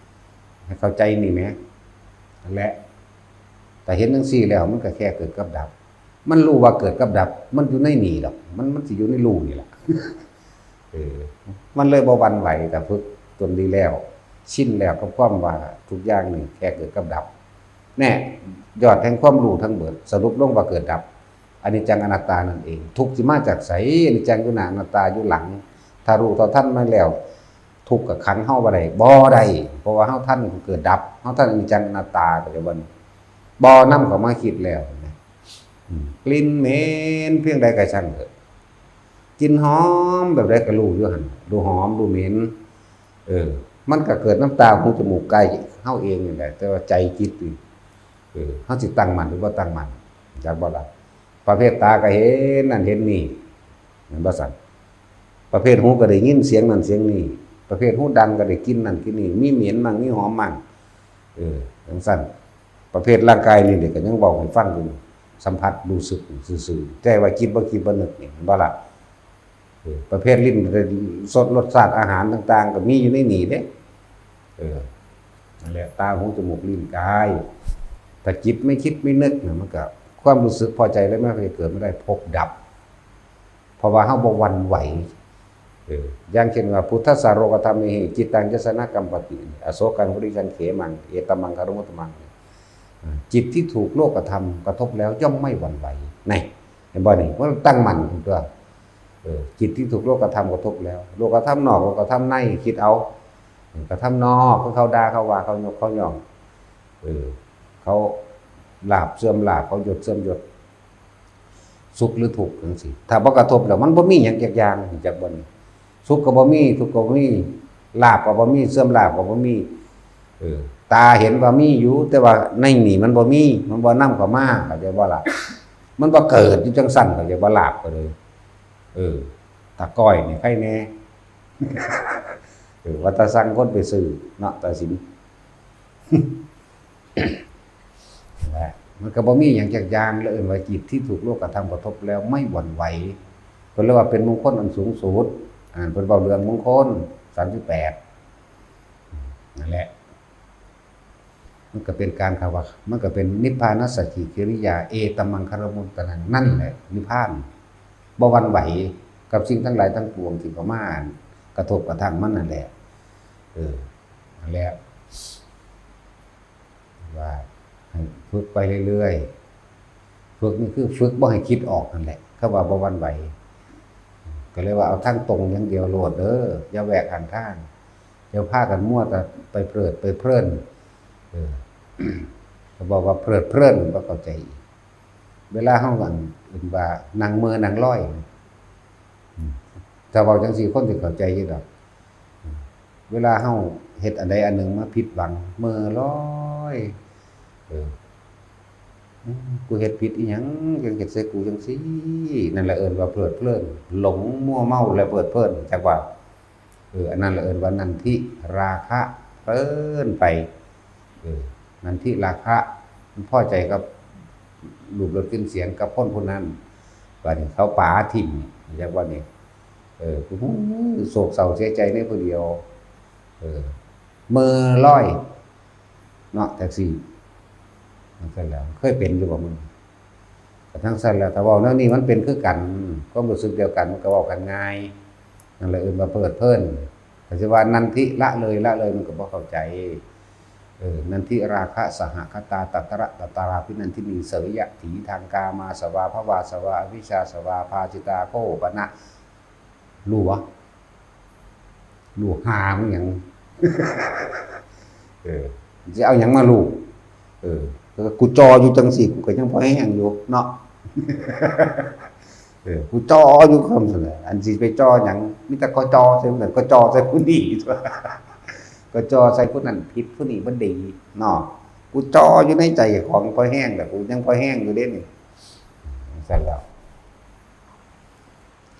ໃຫ້ເຂົ້າໃຈນີ້ແໝ່ ນັ້ນແຫຼະ ຖ້າເຫັນຈັ່ງຊີ້ແລ້ວ ມັນກໍແຄ່ເກີດກັບດັບ ມັນຮູ້ວ່າເກີດກັບດັບ ມັນຢູ່ໃນນີ້ດອກ ມັນ ມັນຊິຢູ່ໃນຮູ້ນີ້ລະ ເອີ ມັນເລີຍບໍ່ຫວັ່ນໄຫວ ຖ້າຝຶກຕົນດີແລ້ວ ຊິນແລ້ວກັບຄວາມວ່າທຸກຢ່າງນີ້ແຄ່ເກີດກັບດັບ ແນ່ ຍອດແຫ່ງຄວາມຮູ້ທັງເບິດ ສະຫຼຸບລົງວ່າເກີດດັບ ອະນິດຈັງອະນັດຕານັ້ນເອງ ທຸກຊິມາຈາກໃສ? ອະນິດຈັງຢູ່ໜ້າ ອະນັດຕາຢູ່ຫຼັງ ຖ້າຮູ້ເທົ່າທັນມັນແລ້ວ ທຸກກໍຂັງເຮົາບໍ່ໄດ້ ບໍ່ໄດ້ ເພາະວ່າເຮົາທັນເກີດດັບ ເຮົາທັນອະນິດຈັງອະນັດຕາ ເຂົ້າໃຈບໍ່? ບໍ່ນຳເຂົ້າມາຄິດແລ້ວ ອືມ ກິ່ນເໝັນພຽງໃດກໍຊ່າງເຖາະ ກິ່ນຫອມແບບໃດກໍຮູ້ຢູ່ຫັ້ນ ຮູ້ຫອມ ຮູ້ເໝັນ ເອີ ມັນກໍເກີດນຳຕາ ຫູ ຈະມູກ ກາຍເຮົາເອງນີ້ແຫຼະ ແຕ່ວ່າໃຈຈິດນີ້ ເອີ ເຮົາຊິຕັ້ງໝັ້ນ ຫຼື ບໍ່ຕັ້ງໝັ້ນ ຈັກບໍ່ລະ? ປະເພດຕາກໍເຫັນນັ້ນເຫັນນີ້ ແມ່ນບໍ່ຊັ້ນ? ປະເພດຫູກໍໄດ້ຍິນສຽງນັ້ນສຽງນີ້ ປະເພດຫູດັງກໍໄດ້ກິ່ນນັ້ນກິ່ນນີ້ ມີເໝັນໝັ້ງ ມີຫອມໝັ້ງ ເອີ ຈັ່ງຊັ້ນ ປະເພດຮ່າງກາຍນີ້ເດ ກໍຍັງເວົ້າໃຫ້ຟັງຢູ່ ສຳຜັດ ຮູ້ສຶກຊື່ໆ ແຕ່ວ່າຈິດບໍ່ຄິດບໍ່ນຶກນີ້ ແມ່ນບໍ່ລະ? ເອີ ປະເພດລີ້ນ ໄດ້ຊົມລົດຊາດອາຫານຕ່າງໆ ກໍມີຢູ່ໃນນີ້ເດ້ ເອີ ນັ້ນແຫຼະ ຕາ ຫູ ຈະມູກ ລີ້ນ ກາຍ ຖ້າຈິດໄມ່ຄິດໄມ່ນຶກນະ ມັນກໍ ຄວາມຮູ້ສຶກພໍໃຈ ແລະ ມັນກໍຈະເກີດມາໄດ້ ພົບດັບ ເພາະວ່າເຮົາບໍ່ຫວັ່ນໄຫວ ເອີ ຢ່າງເຊັ່ນວ່າ ພຸດທັດສະໂລກະທຳເມຫິ ຈິດຕັງ ຍັດສະນະ ກຳປະຕິ ອະໂສກັງ ປະລິກຂະເຂມັງ ເອຕະມັງ ຄາລຸມຸດຕະມັງ ອາ ຈິດທີ່ຖືກໂລກະທຳກະທົບແລ້ວ ຍ່ອມໄມ່ຫວັ່ນໄຫວ ນີ້ ເຫັນບໍ່ນີ້? ມັນຕັ້ງໝັ້ນຕົວະ ເອີ ຈິດທີ່ຖືກໂລກະທຳກະທົບແລ້ວ ໂລກະທຳນອກ ໂລກະທຳໃນ ຄິດເອົາ ກະທຳນອກ ຄືເຂົາດ່າ ເຂົາວ່າ ເຂົາຍົກ ເຂົາຍ້ອງ ເອີ ເຂົາລາບເສື່ອມລາບ ເຂົາຍົດເສື່ອມຍົດ ສຸກ ຫຼື ທຸກ ຈັ່ງຊີ້ ຖ້າບໍ່ກະທົບແລ້ວ ມັນບໍ່ມີຫຍັງຈັກຢ່າງ ຮູ້ຈັກບໍ່ນີ້? ສຸກກໍບໍ່ມີ ທຸກກໍບໍ່ມີ ລາບກໍບໍ່ມີ ເສື່ອມລາບກໍບໍ່ມີ. ເອີ ຕາເຫັນວ່າມີຢູ່ ແຕ່ວ່າໃນນີ້ມັນບໍ່ມີ ມັນບໍ່ນຳເຂົ້າມາ ເຂົ້າໃຈບໍ່ລະ? ມັນບໍ່ເກີດຢູ່ຈັ່ງຊັ້ນ ເຂົ້າໃຈບໍ່? ລາບກໍເລີຍ ເອີ ຕາກ້ອຍນີ້ໃຄແດ່ ເອີ ວ່າຕາສັ່ງຄົນໄປຊື້ເນາະ ຕາສິນ ແລະ ມັນກໍບໍ່ມີຫຍັງຈັກຢ່າງ ແລະ ເອີ້ນວ່າຈິດທີ່ຖືກໂລກະທຳກະທົບແລ້ວໄມ່ຫວັ່ນໄຫວ ເພິ່ນເລີຍວ່າເປັນມົງຄົນອັນສູງສຸດ. ອັນນັ້ນເພິ່ນເວົ້າເລື່ອງມົງຄົນສາມສິບແປດ ນັ້ນແຫຼະ ມັນກໍເປັນການ ຄຳວ່າ ມັນກໍເປັນນິບພານະສັກກິລິຍາ ເອຕະມັງຄະລະມຸດຕະນັງ ນັ້ນແຫຼະນິບພານ ບໍ່ຫວັ່ນໄຫວກັບສິ່ງທັງຫຼາຍທັງປວງທີ່ເຂົ້າມາກະທົບກະທຳມັນນັ້ນແຫຼະ. ເອີ ນັ້ນແຫຼະ ວ່າໃຫ້ຝຶກໄປເລື້ອຍໆ ຝຶກນີ້ຄືຝຶກບໍ່ໃຫ້ຄິດອອກນັ້ນແຫຼະ ຄຳວ່າບໍ່ຫວັ່ນໄຫວ ກໍເລີຍວ່າເອົາທາງຕົງຢ່າງດຽວໂລດເດີ ຢ່າແຫວກຂ້າງທາງ ຢ່າພາກັນມົວແຕ່ໄປເພີດໄປເພີນ. ເອີ ເຂົາບອກວ່າເພີດເພີນບໍ່ເຂົ້າໃຈອີກ ເວລາເຮົາ ອັນ ເອີ້ນວ່ານັ່ງເມີນັ່ງລອຍ ອືມ ຖ້າເວົ້າຈັ່ງຊີ້ຄົນຊິເຂົ້າໃຈຢູ່ດອກ. ເວລາເຮົາເຮັດອັນໃດອັນໜຶ່ງມາຜິດຫວັງ ເມີລອຍ ເອີ ອືມ ກູເຮັດຜິດອີ່ຫຍັງ ຈັ່ງເຮັດໃສ່ກູຈັ່ງຊີ້? ນັ້ນລະເອີ້ນວ່າເພີດເພີນ ຫຼົງມົວເມົາ ແລະ ເພີດເພີນ ຈັກວ່າ ເອີ ອັນນັ້ນລະເອີ້ນວ່ານັນທິລາຄະ ເພີນໄປ ເອີ ນັນທິລາຄະ ມັນພໍໃຈກັບຮູບລົດກິ່ນສຽງກັບຄົນຜູ້ນັ້ນ ບາດນີ້ເຂົາປາຖິ້ມ ຈັກວ່ານີ້ ເອີ ໂສກເສົ້າເສຍໃຈໃນຜູ້ດຽວ ເອີ ເມີລອຍເນາະ ແທັກຊີ ຈັ່ງຊັ້ນແຫຼະ ເຄີຍເປັນຢູ່ບໍ່ມຶງ? ກະທັງຊັ້ນແຫຼະ ຖ້າເວົ້າແນວນີ້ມັນເປັນຄືກັນ ຄວາມຮູ້ສຶກດຽວກັນ ມັນກະເວົ້າກັນງ່າຍ ນັ້ນລະເອີ້ນວ່າເພີດເພີນ. ກະຊິວ່ານັນທິລະເລີຍ ລະເລີຍ ມັນກະບໍ່ເຂົ້າໃຈ. ເອີ ນັນທິລາຄະສະຫະຄະຕາ ຕະຕະລະຕະຕະລາພິນັນທິນີ ເສຍຍະຖີທາງກາມາສະວາ ພະວາສະວາ ອະວິຊາສະວາ ພາສິຕາໂຄປະນະ ຮູ້ບໍ່? ຮູ້ຫາມັນຫຍັງ? ເອີ ຊິເອົາຫຍັງມາຮູ້? ເອີ ແຕ່ວ່າກູຈ່ອຢູ່ຈັ່ງຊີ້ ກູກະຍັງພໍແຮງຢູ່ເນາະ. ເອີ ກູຈ່ອຢູ່ຄຳຊັ້ນແຫຼະ ອັນຊິໄປຈ່ອຫຍັງ? ມີແຕ່ກະຈ່ອໃສ່ຜູ້ນັ້ນ ກະຈ່ອໃສ່ຜູ້ນີ້ ກະຈ່ອໃສ່ຜູ້ນັ້ນຜິດ ຜູ້ນີ້ບໍ່ດີເນາະ. ກູຈ່ອຢູ່ໃນໃຈຂອງພໍແຮງແຫຼະ ກູຍັງພໍແຮງຢູ່ເດ້ນີ້ ຊັ້ນແລ້ວ.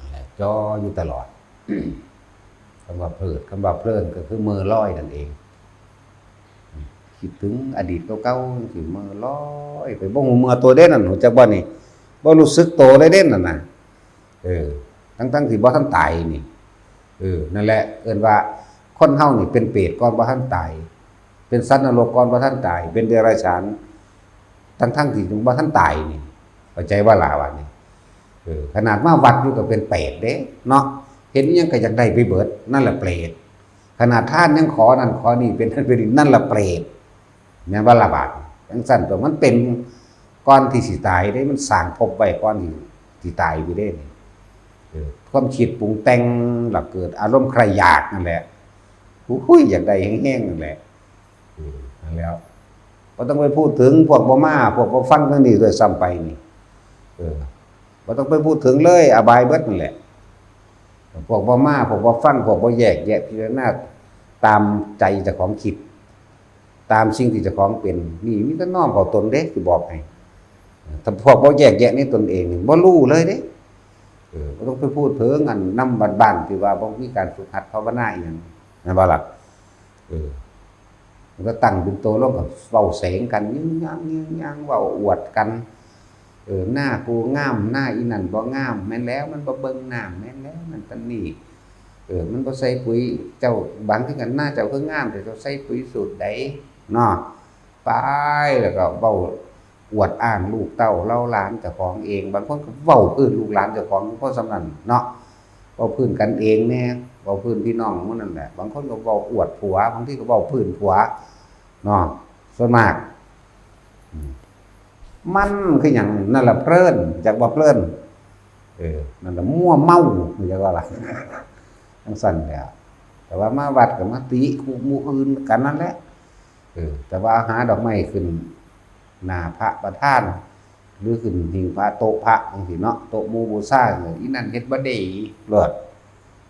ແລະ ຈ່ອຢູ່ຕະຫຼອດ. ຄຳວ່າເພີດ ຄຳວ່າເພີນ ກໍຄືເມີລອຍນັ້ນເອງ. ຄິດເຖິງອະດີດເກົ່າໆ ຈັ່ງຊີ້ ເມີລອຍໄປ ບໍ່ຮູ້ເມື່ອໂຕເດ້ນັ້ນ ຮູ້ຈັກບໍ່ນີ້? ບໍ່ຮູ້ສຶກໂຕເລີຍເດ້ນັ້ນນະ. ເອີ ທັງໆທີ່ບໍ່ທັນຕາຍນີ້. ເອີ ນັ້ນແຫຼະ ເອີ້ນວ່າຄົນເຮົານີ້ເປັນເປດກ່ອນບໍ່ທັນຕາຍ. ເປັນສັດນະລົກກ່ອນບໍ່ທັນຕາຍ ເປັນເດຍລະສານ ທັງໆທີ່ຍັງບໍ່ທັນຕາຍນີ້ ເຂົ້າໃຈບໍ່ລະ? ບາດນີ້ ເອີ ຂະໜາດມາວັດຢູ່ກໍເປັນເປດເດ້ເນາະ ເຫັນອີ່ຫຍັງກໍຢາກໄດ້ໄປເບິດ ນັ້ນລະເປດ. ຂະໜາດທານຍັງຂໍນັ້ນຂໍນີ້ ເປັນນັ້ນເປັນນີ້ ນັ້ນລະເປດ ແມ່ນບໍ່ລະ? ບາດຈັ່ງຊັ້ນຕົວະ ມັນເປັນກ່ອນທີ່ຊິຕາຍເດ້ ມັນສ້າງພົບໄວ້ກ່ອນທີ່ຊິຕາຍພຸ້ນເດ້ນີ້. ເອີ ຄວາມຄິດປຸງແຕ່ງ ລະເກີດອາລົມໃຄ່ຢາກນັ້ນແຫຼະ ໂອ້ຍ ຢາກໄດ້ແຮງໆນັ້ນແຫຼະ. ເອີ ນັ້ນແຫຼະ ບໍ່ຕ້ອງໄປພູດເຖິງພວກບໍ່ມາ ພວກບໍ່ຟັງທາງນີ້ດ້ວຍຊ້ຳໄປນີ້. ເອີ ບໍ່ຕ້ອງໄປພູດເຖິງເລີຍ ອະບາຍເບິດນັ້ນແຫຼະ. ພວກບໍ່ມາ ພວກບໍ່ຟັງ ພວກບໍ່ແຍກແຍະພິຈາລະນາຕາມໃຈເຈົ້າຂອງຄິດ ຕາມສິ່ງທີ່ເຈົ້າຂອງເປັນ ນີ້ມີແຕ່ນ້ອມເຂົ້າຕົນເດ້ ຊິບອກໃຫ້. ຖ້າພວກບໍ່ແຍກແຍະໃນຕົນເອງນີ້ ບໍ່ຮູ້ເລີຍເດ້. ເອີ ບໍ່ຕ້ອງໄປພູດເຖິງອັນນຳບ້ານໆ ທີ່ວ່າບໍ່ມີການຝຶກຫັດພາວະນາອີ່ຫຍັງ ແມ່ນບໍ່ລະ? ເອີ ມັນກໍຕັ້ງເປັນໂຕລົງກໍເວົ້າເສງກັນ ຍືງຍາງຍືງຍາງ ເວົ້າອວດກັນ ເອີ ນາກູງາມ ນາອີ່ນັ້ນບໍ່ງາມ ແມ່ນແລ້ວ ມັນບໍ່ເບິ່ງນ້ຳ ແມ່ນແລ້ວ ນັ້ນປານນີ້ ເອີ ມັນບໍ່ໃສ່ປຸ໋ຍ ເຈົ້າ ບາງທີກໍນາເຈົ້າຄືງາມ ແຕ່ເຈົ້າໃສ່ປຸ໋ຍສູດໃດເນາະ. ໄປ ແລ້ວກໍເວົ້າອວດອ້າງລູກເຕົ້າເຫຼົ່າຫຼານເຈົ້າຂອງເອງ ບາງຄົນກໍເວົ້າພື້ນລູກຫຼານເຈົ້າຂອງ ພໍສ່ຳນັ້ນເນາະ ເວົ້າພື້ນກັນເອງແດ່ ເວົ້າພື້ນພີ່ນ້ອງໝູ່ນັ້ນແຫຼະ ບາງຄົນກໍເວົ້າອວດຜົວ ບາງທີກໍເວົ້າພື້ນຜົວເນາະ ສ່ວນມາກ ອືມ ມັນຄືຫຍັງ? ນັ້ນລະເພີນ ຈັກວ່າເພີນ ເອີ ນັ້ນລະມົວເມົາ ຮູ້ຈັກວ່າລະ ຈັ່ງຊັ້ນແຫຼະ. ແຕ່ວ່າມາວັດກໍມາຕິຄູ່ໝູ່ອື່ນກັນນັ້ນແຫຼະ ເອີ ແຕ່ວ່າຫາດອກໄມ້ຂຶ້ນໜ້າພະປະທານ ຫຼື ຂຶ້ນຫິ້ງພະ ໂຕະພະ ຈັ່ງຊີ້ເນາະ ໂຕະໝູ່ບູຊາ ອີ່ນັ້ນເຮັດບໍ່ດີໂລດ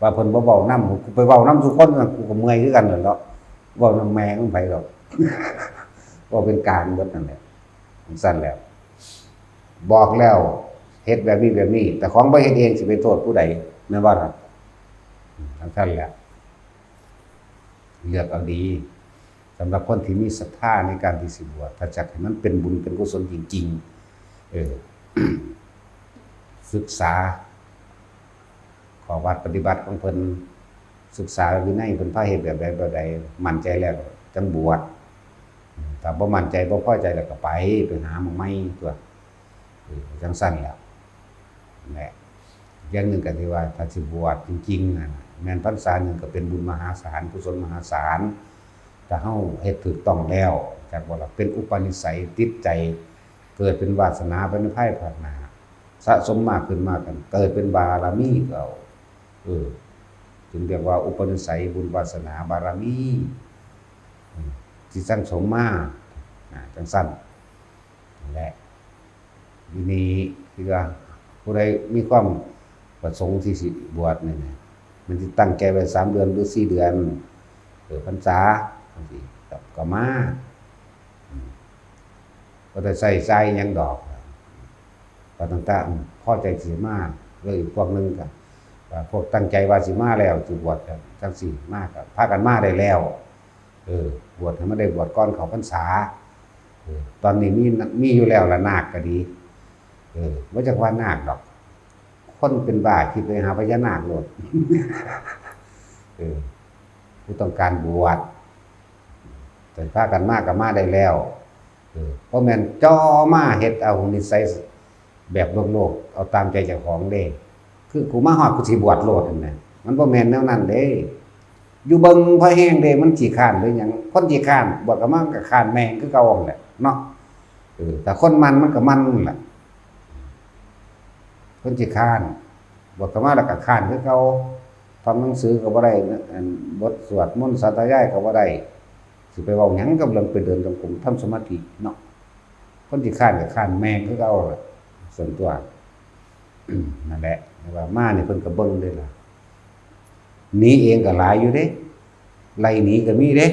ວ່າເພິ່ນບໍ່ເວົ້ານຳ ກູໄປເວົ້ານຳສູ່ຄົນ ກູກໍເມື່ອຍຄືກັນແຫຼະເນາະ. ເວົ້ານຳແມ່ງໃຜດອກ ເວົ້າເປັນກາງເບິດນັ້ນແຫຼະ. ຈັ່ງຊັ້ນແຫຼະ ບອກແລ້ວເຮັດແບບນີ້ແບບນີ້ ແຕ່ຂອງບໍ່ເຮັດເອງ ຊິໄປໂທດຜູ້ໃດ ແມ່ນບໍ່ລະ? ຈັ່ງຊັ້ນແຫຼະ ເລືອກເອົາດີ. ສຳລັບຄົນທີ່ມີສັດທາໃນການທີ່ຊິບວດ ຖ້າຢາກໃຫ້ມັນເປັນບຸນເປັນກຸສົນຈິງໆ ເອີ ສຶກສາຂໍ້ວັດປະຕິບັດຂອງເພິ່ນ, ສຶກສາວິໄນເພິ່ນພາເຮັດແບບໃດແບບໃດ, ໝັ້ນໃຈແລ້ວຈັ່ງບວດ. ຖ້າບໍ່ໝັ້ນໃຈ ບໍ່ພໍໃຈແລ້ວກໍໄປ ໄປຫາໝ່ອງໃໝ່ຕົວະ. ເອີ ຈັ່ງຊັ້ນແຫຼະ. ແລະ ຢ່າງໜຶ່ງກໍທີ່ວ່າ ຖ້າຊິບວດຈິງໆ ນັ້ນ ແມ່ນພັນສາໜຶ່ງກໍເປັນບຸນມະຫາສານ ກຸສົນມະຫາສານ. ຖ້າເຮົາເຮັດຖືກຕ້ອງແລ້ວ ຈັກວ່າລະ ເປັນອຸປະນິໄສຕິດໃຈ ເກີດເປັນວາສະໜາໄປໃນພາຍພາກໜ້າ ສະສົມມາຂຶ້ນມາກັນ ເກີດເປັນບາລະມີເກົ່າ. ເອີ ຈຶ່ງຮຽກວ່າອຸປະນິໄສ ບຸນວາສະໜາບາລະມີ ເອີ ທີ່ສັ່ງສົມມາ ອ່າ ຈັ່ງຊັ້ນແຫຼະ. ຢູ່ນີ້ ທີ່ວ່າຜູ້ໃດມີຄວາມປະສົງທີ່ຊິບວດນີ້ນະ ມັນຊິຕັ້ງໃຈໄວ້ສາມເດືອນ ຫຼື ສີ່ເດືອນ ເອີ ພັນສາ ຈັ່ງຊີ້ ກໍ ກໍມາ ອືມ ບໍ່ໄດ້ໃຊ້ຈ່າຍຫຍັງດອກ ກໍຕັ້ງແຕ່ພໍໃຈຊິມາ. ແລ້ວອີກພວກໜຶ່ງກໍ ກໍພວກຕັ້ງໃຈວ່າຊິມາແລ້ວ ຊິບວດ ຈັ່ງຊີ້ ມາກໍພາກັນມາໄດ້ແລ້ວ. ເອີ ບວດໃຫ້ມັນໄດ້ບວດກ່ອນເຂົ້າພັນສາ. ເອີ ຕອນນີ້ມີ ມີຢູ່ແລ້ວລະ ນາກກໍດີ. ເອີ ບໍ່ຈັກວ່ານາກດອກ ຄົນເປັນບ້າຄິດໄປຫາພະຍານາກໂລດ. ເອີ ຜູ້ຕ້ອງການບວດ ແຕ່ພາກັນມາກໍມາໄດ້ແລ້ວ. ເອີ ບໍ່ແມ່ນຈ່ອມາເຮັດເອົານິໄສແບບໂລກໆ ເອົາຕາມໃຈເຈົ້າຂອງເດ້. ຄືກູມາຮອດກູຊິບວດໂລດຫັ້ນນະ ມັນບໍ່ແມ່ນແນວນັ້ນເດ້. ຢູ່ເບິ່ງພໍແຮງເດ້ ມັນຂີ້ຄ້ານຫຼືຫຍັງ. ຄົນຂີ້ຄ້ານບວດເຂົ້າມາມັນກໍຄ້ານແມ່ງຄືເກົ່າຫັ້ນແຫຼະເນາະ. ເອີ ຖ້າຄົນໝັ່ນມັນກໍໝັ່ນຫັ້ນແຫຼະ. ຄົນຂີ້ຄ້ານບວດເຂົ້າມາແລ້ວກໍຄ້ານຄືເກົ່າ. ທ່ອງໜັງສືກໍບໍ່ໄດ້ ອັນ ບົດສວດມົນສາທະຍາຍກໍບໍ່ໄດ້. ຊິໄປເວົ້າຫຍັງກັບເລື່ອງໄປເດີນຈົງກົມທຳສະມາທິເນາະ. ຄົນທີ່ຄ້ານກໍຄ້ານແມ່ງຄືເກົ່າລະ ສ່ວນຕົວ. ນັ້ນແຫຼະ ແຕ່ວ່າມານີ້ເພິ່ນກໍເບິ່ງເດ້ລະ ໜີເອງກໍຫຼາຍຢູ່ເດ້ ໄລ່ໜີກໍມີເດ້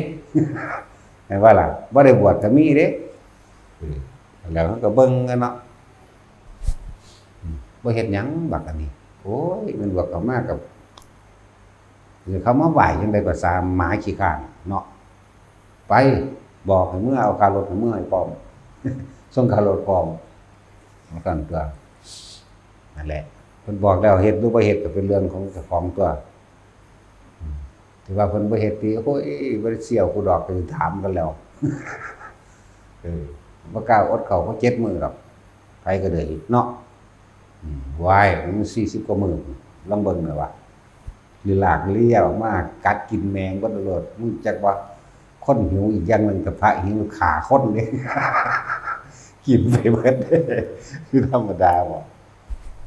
ແມ່ນບໍ່ລະ? ບໍ່ໄດ້ບວດກໍມີເດ້. ເອີ ແລ້ວເຮົາກໍເບິ່ງກັນເນາະ. ບໍ່ເຮັດຫຍັງບັກອັນນີ້ ໂອ້ຍ ແມ່ນບວກເຂົ້າມາກັບ ເຂົາມາໄຫວ້ຈັ່ງໃດກໍຊ່າງ ໝາຂີ້ຄ້ານເນາະ. ໄປ ບອກໃຫ້ເມືອ ເອົາຄ່າລົດໃຫ້ເມືອໃຫ້ພ້ອມ ສົ່ງຄ່າລົດພ້ອມ ວ່າຊັ້ນຕົວະ. ນັ້ນແຫຼະ ເພິ່ນບອກແລ້ວ ເຮັດຫຼືບໍ່ເຮັດກໍເປັນເລື່ອງຂອງເຈົ້າຂອງຕົວະ. ອືມ ທີ່ວ່າເພິ່ນບໍ່ເຮັດຕິ ໂອ້ຍ ບໍ່ໄດ້ສ່ຽວຜູ້ດອກ ໄປຖາມກັນແລ້ວ. ເອີ ບໍ່ກ້າອົດເຂົ້າເຂົາເຈັດມື້ດອກ ໃຜກໍໄດ້ເນາະ. ອືມ ວ້າຍ ມັນສີ່ສິບກວ່າມື້ ລອງເບິ່ງແດ່ວ່າ ຫຼືລາກເລ້ຍມາກັດກິນແມງເບິດໂລດ. ມຶງຈັກວ່າຄົນຫິວອີກຢ່າງໜຶ່ງ ກະພະຫິວຂ້າຄົນເດ້ ກິນໄປເບິດເດ້ ຄືທຳມະດາບໍ?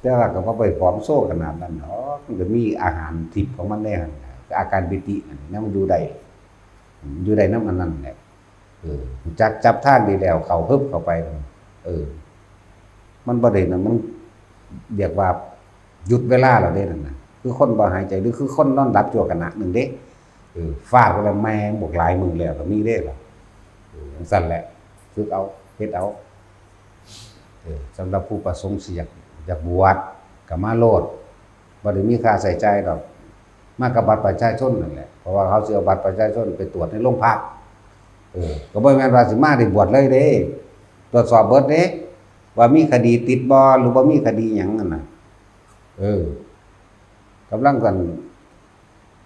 ແຕ່ວ່າກໍບໍ່ໄປຜອມໂຊຂະໜາດນັ້ນດອກ ມັນກໍມີອາຫານທິບຂອງມັນແດ່ຫັ້ນ ອາການປີຕິນັ້ນນະ ມັນຢູ່ໄດ້ ຢູ່ໄດ້ນຳອັນນັ້ນແຫຼະ. ເອີ ຮູ້ຈັກຈັບທາງດີແລ້ວ ເຂົ້າຮຶບເຂົ້າໄປ ເອີ ມັນບໍ່ໄດ້ນະ ມັນຮຽກວ່າຢຸດເວລາແລ້ວເດ້ນັ້ນນະ ຄືຄົນບໍ່ຫາຍໃຈ ຫຼື ຄືຄົນນອນຫຼັບຊົ່ວຂະນະໜຶ່ງເດ້. ເອີ ຟາດໄປແລ້ວແມ່ງບວກຫຼາຍມື້ແລ້ວກໍມີເດ້ລະ. ເອີ ຈັ່ງຊັ້ນແຫຼະ ຝຶກເອົາ ເຮັດເອົາ. ເອີ ສຳລັບຜູ້ປະສົງຊິຢາກ ຢາກບວດກໍມາໂລດ ບໍ່ໄດ້ມີຄ່າໃຊ້ຈ່າຍດອກ ມາກັບບັດປະຊາຊົນນັ້ນແຫຼະ ເພາະວ່າເຂົາຊິເອົາບັດປະຊາຊົນໄປຕວດໃນໂລງພັກ. ເອີ ກໍບໍ່ແມ່ນວ່າຊິມາໄດ້ບວດເລີຍເດ້ ຕວດສອບເບິດເດ້ ວ່າມີຄະດີຕິດບໍ່ ຫຼືບໍ່ມີຄະດີຫຍັງຫັ້ນນະ. ເອີ ກຳລັງກັນ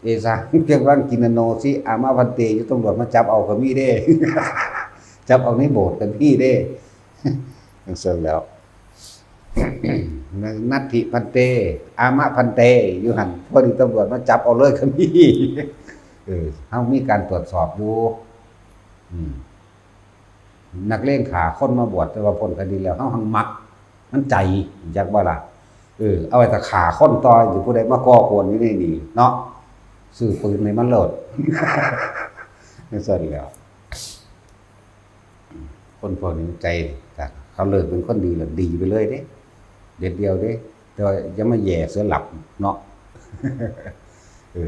ເອສາ ກຳລັງກິນນະໂນຊິ ອາມະພັນເຕ ຢູ່ຕຳຫຼວດມາຈັບເອົາກໍມີເດ້ ຈັບເອົາໃນໂບດກໍມີເດ້. ຈັ່ງຊັ້ນແຫຼະ ນັດທິພັນເຕ ອາມະພັນເຕ ຢູ່ຫັ້ນ ພໍດີຕຳຫຼວດມາຈັບເອົາເລີຍກໍມີ. ເອີ ເຮົາມີການຕວດສອບຢູ່ ອືມ ນັກເລງຂ້າຄົນມາບວດ ແຕ່ວ່າພົ້ນຄະດີແລ້ວ ເຮົາຮັ່ງມັກ ມັນໃຈ ຮູ້ຈັກບໍ່ລະ? ເອີ ເອົາໄວ້ຖ້າຂ້າຄົນຕໍ່ ຊິຜູ້ໃດມາກໍ່ກວນຢູ່ໃນນີ້ເນາະ ຊື້ປືນໃຫ້ມັນໂລດ. ຈັ່ງຊັ້ນແຫຼະ ຄົນພວກນີ້ໃຈ ຖ້າເຂົາເລີກເປັນຄົນດີແລ້ວ ດີໄປເລີຍເດ້ ເດັດດ່ຽວເດ້. ແຕ່ວ່າຢ່າມາແຍ່ເສືອຫຼັບເນາະ. ເອີ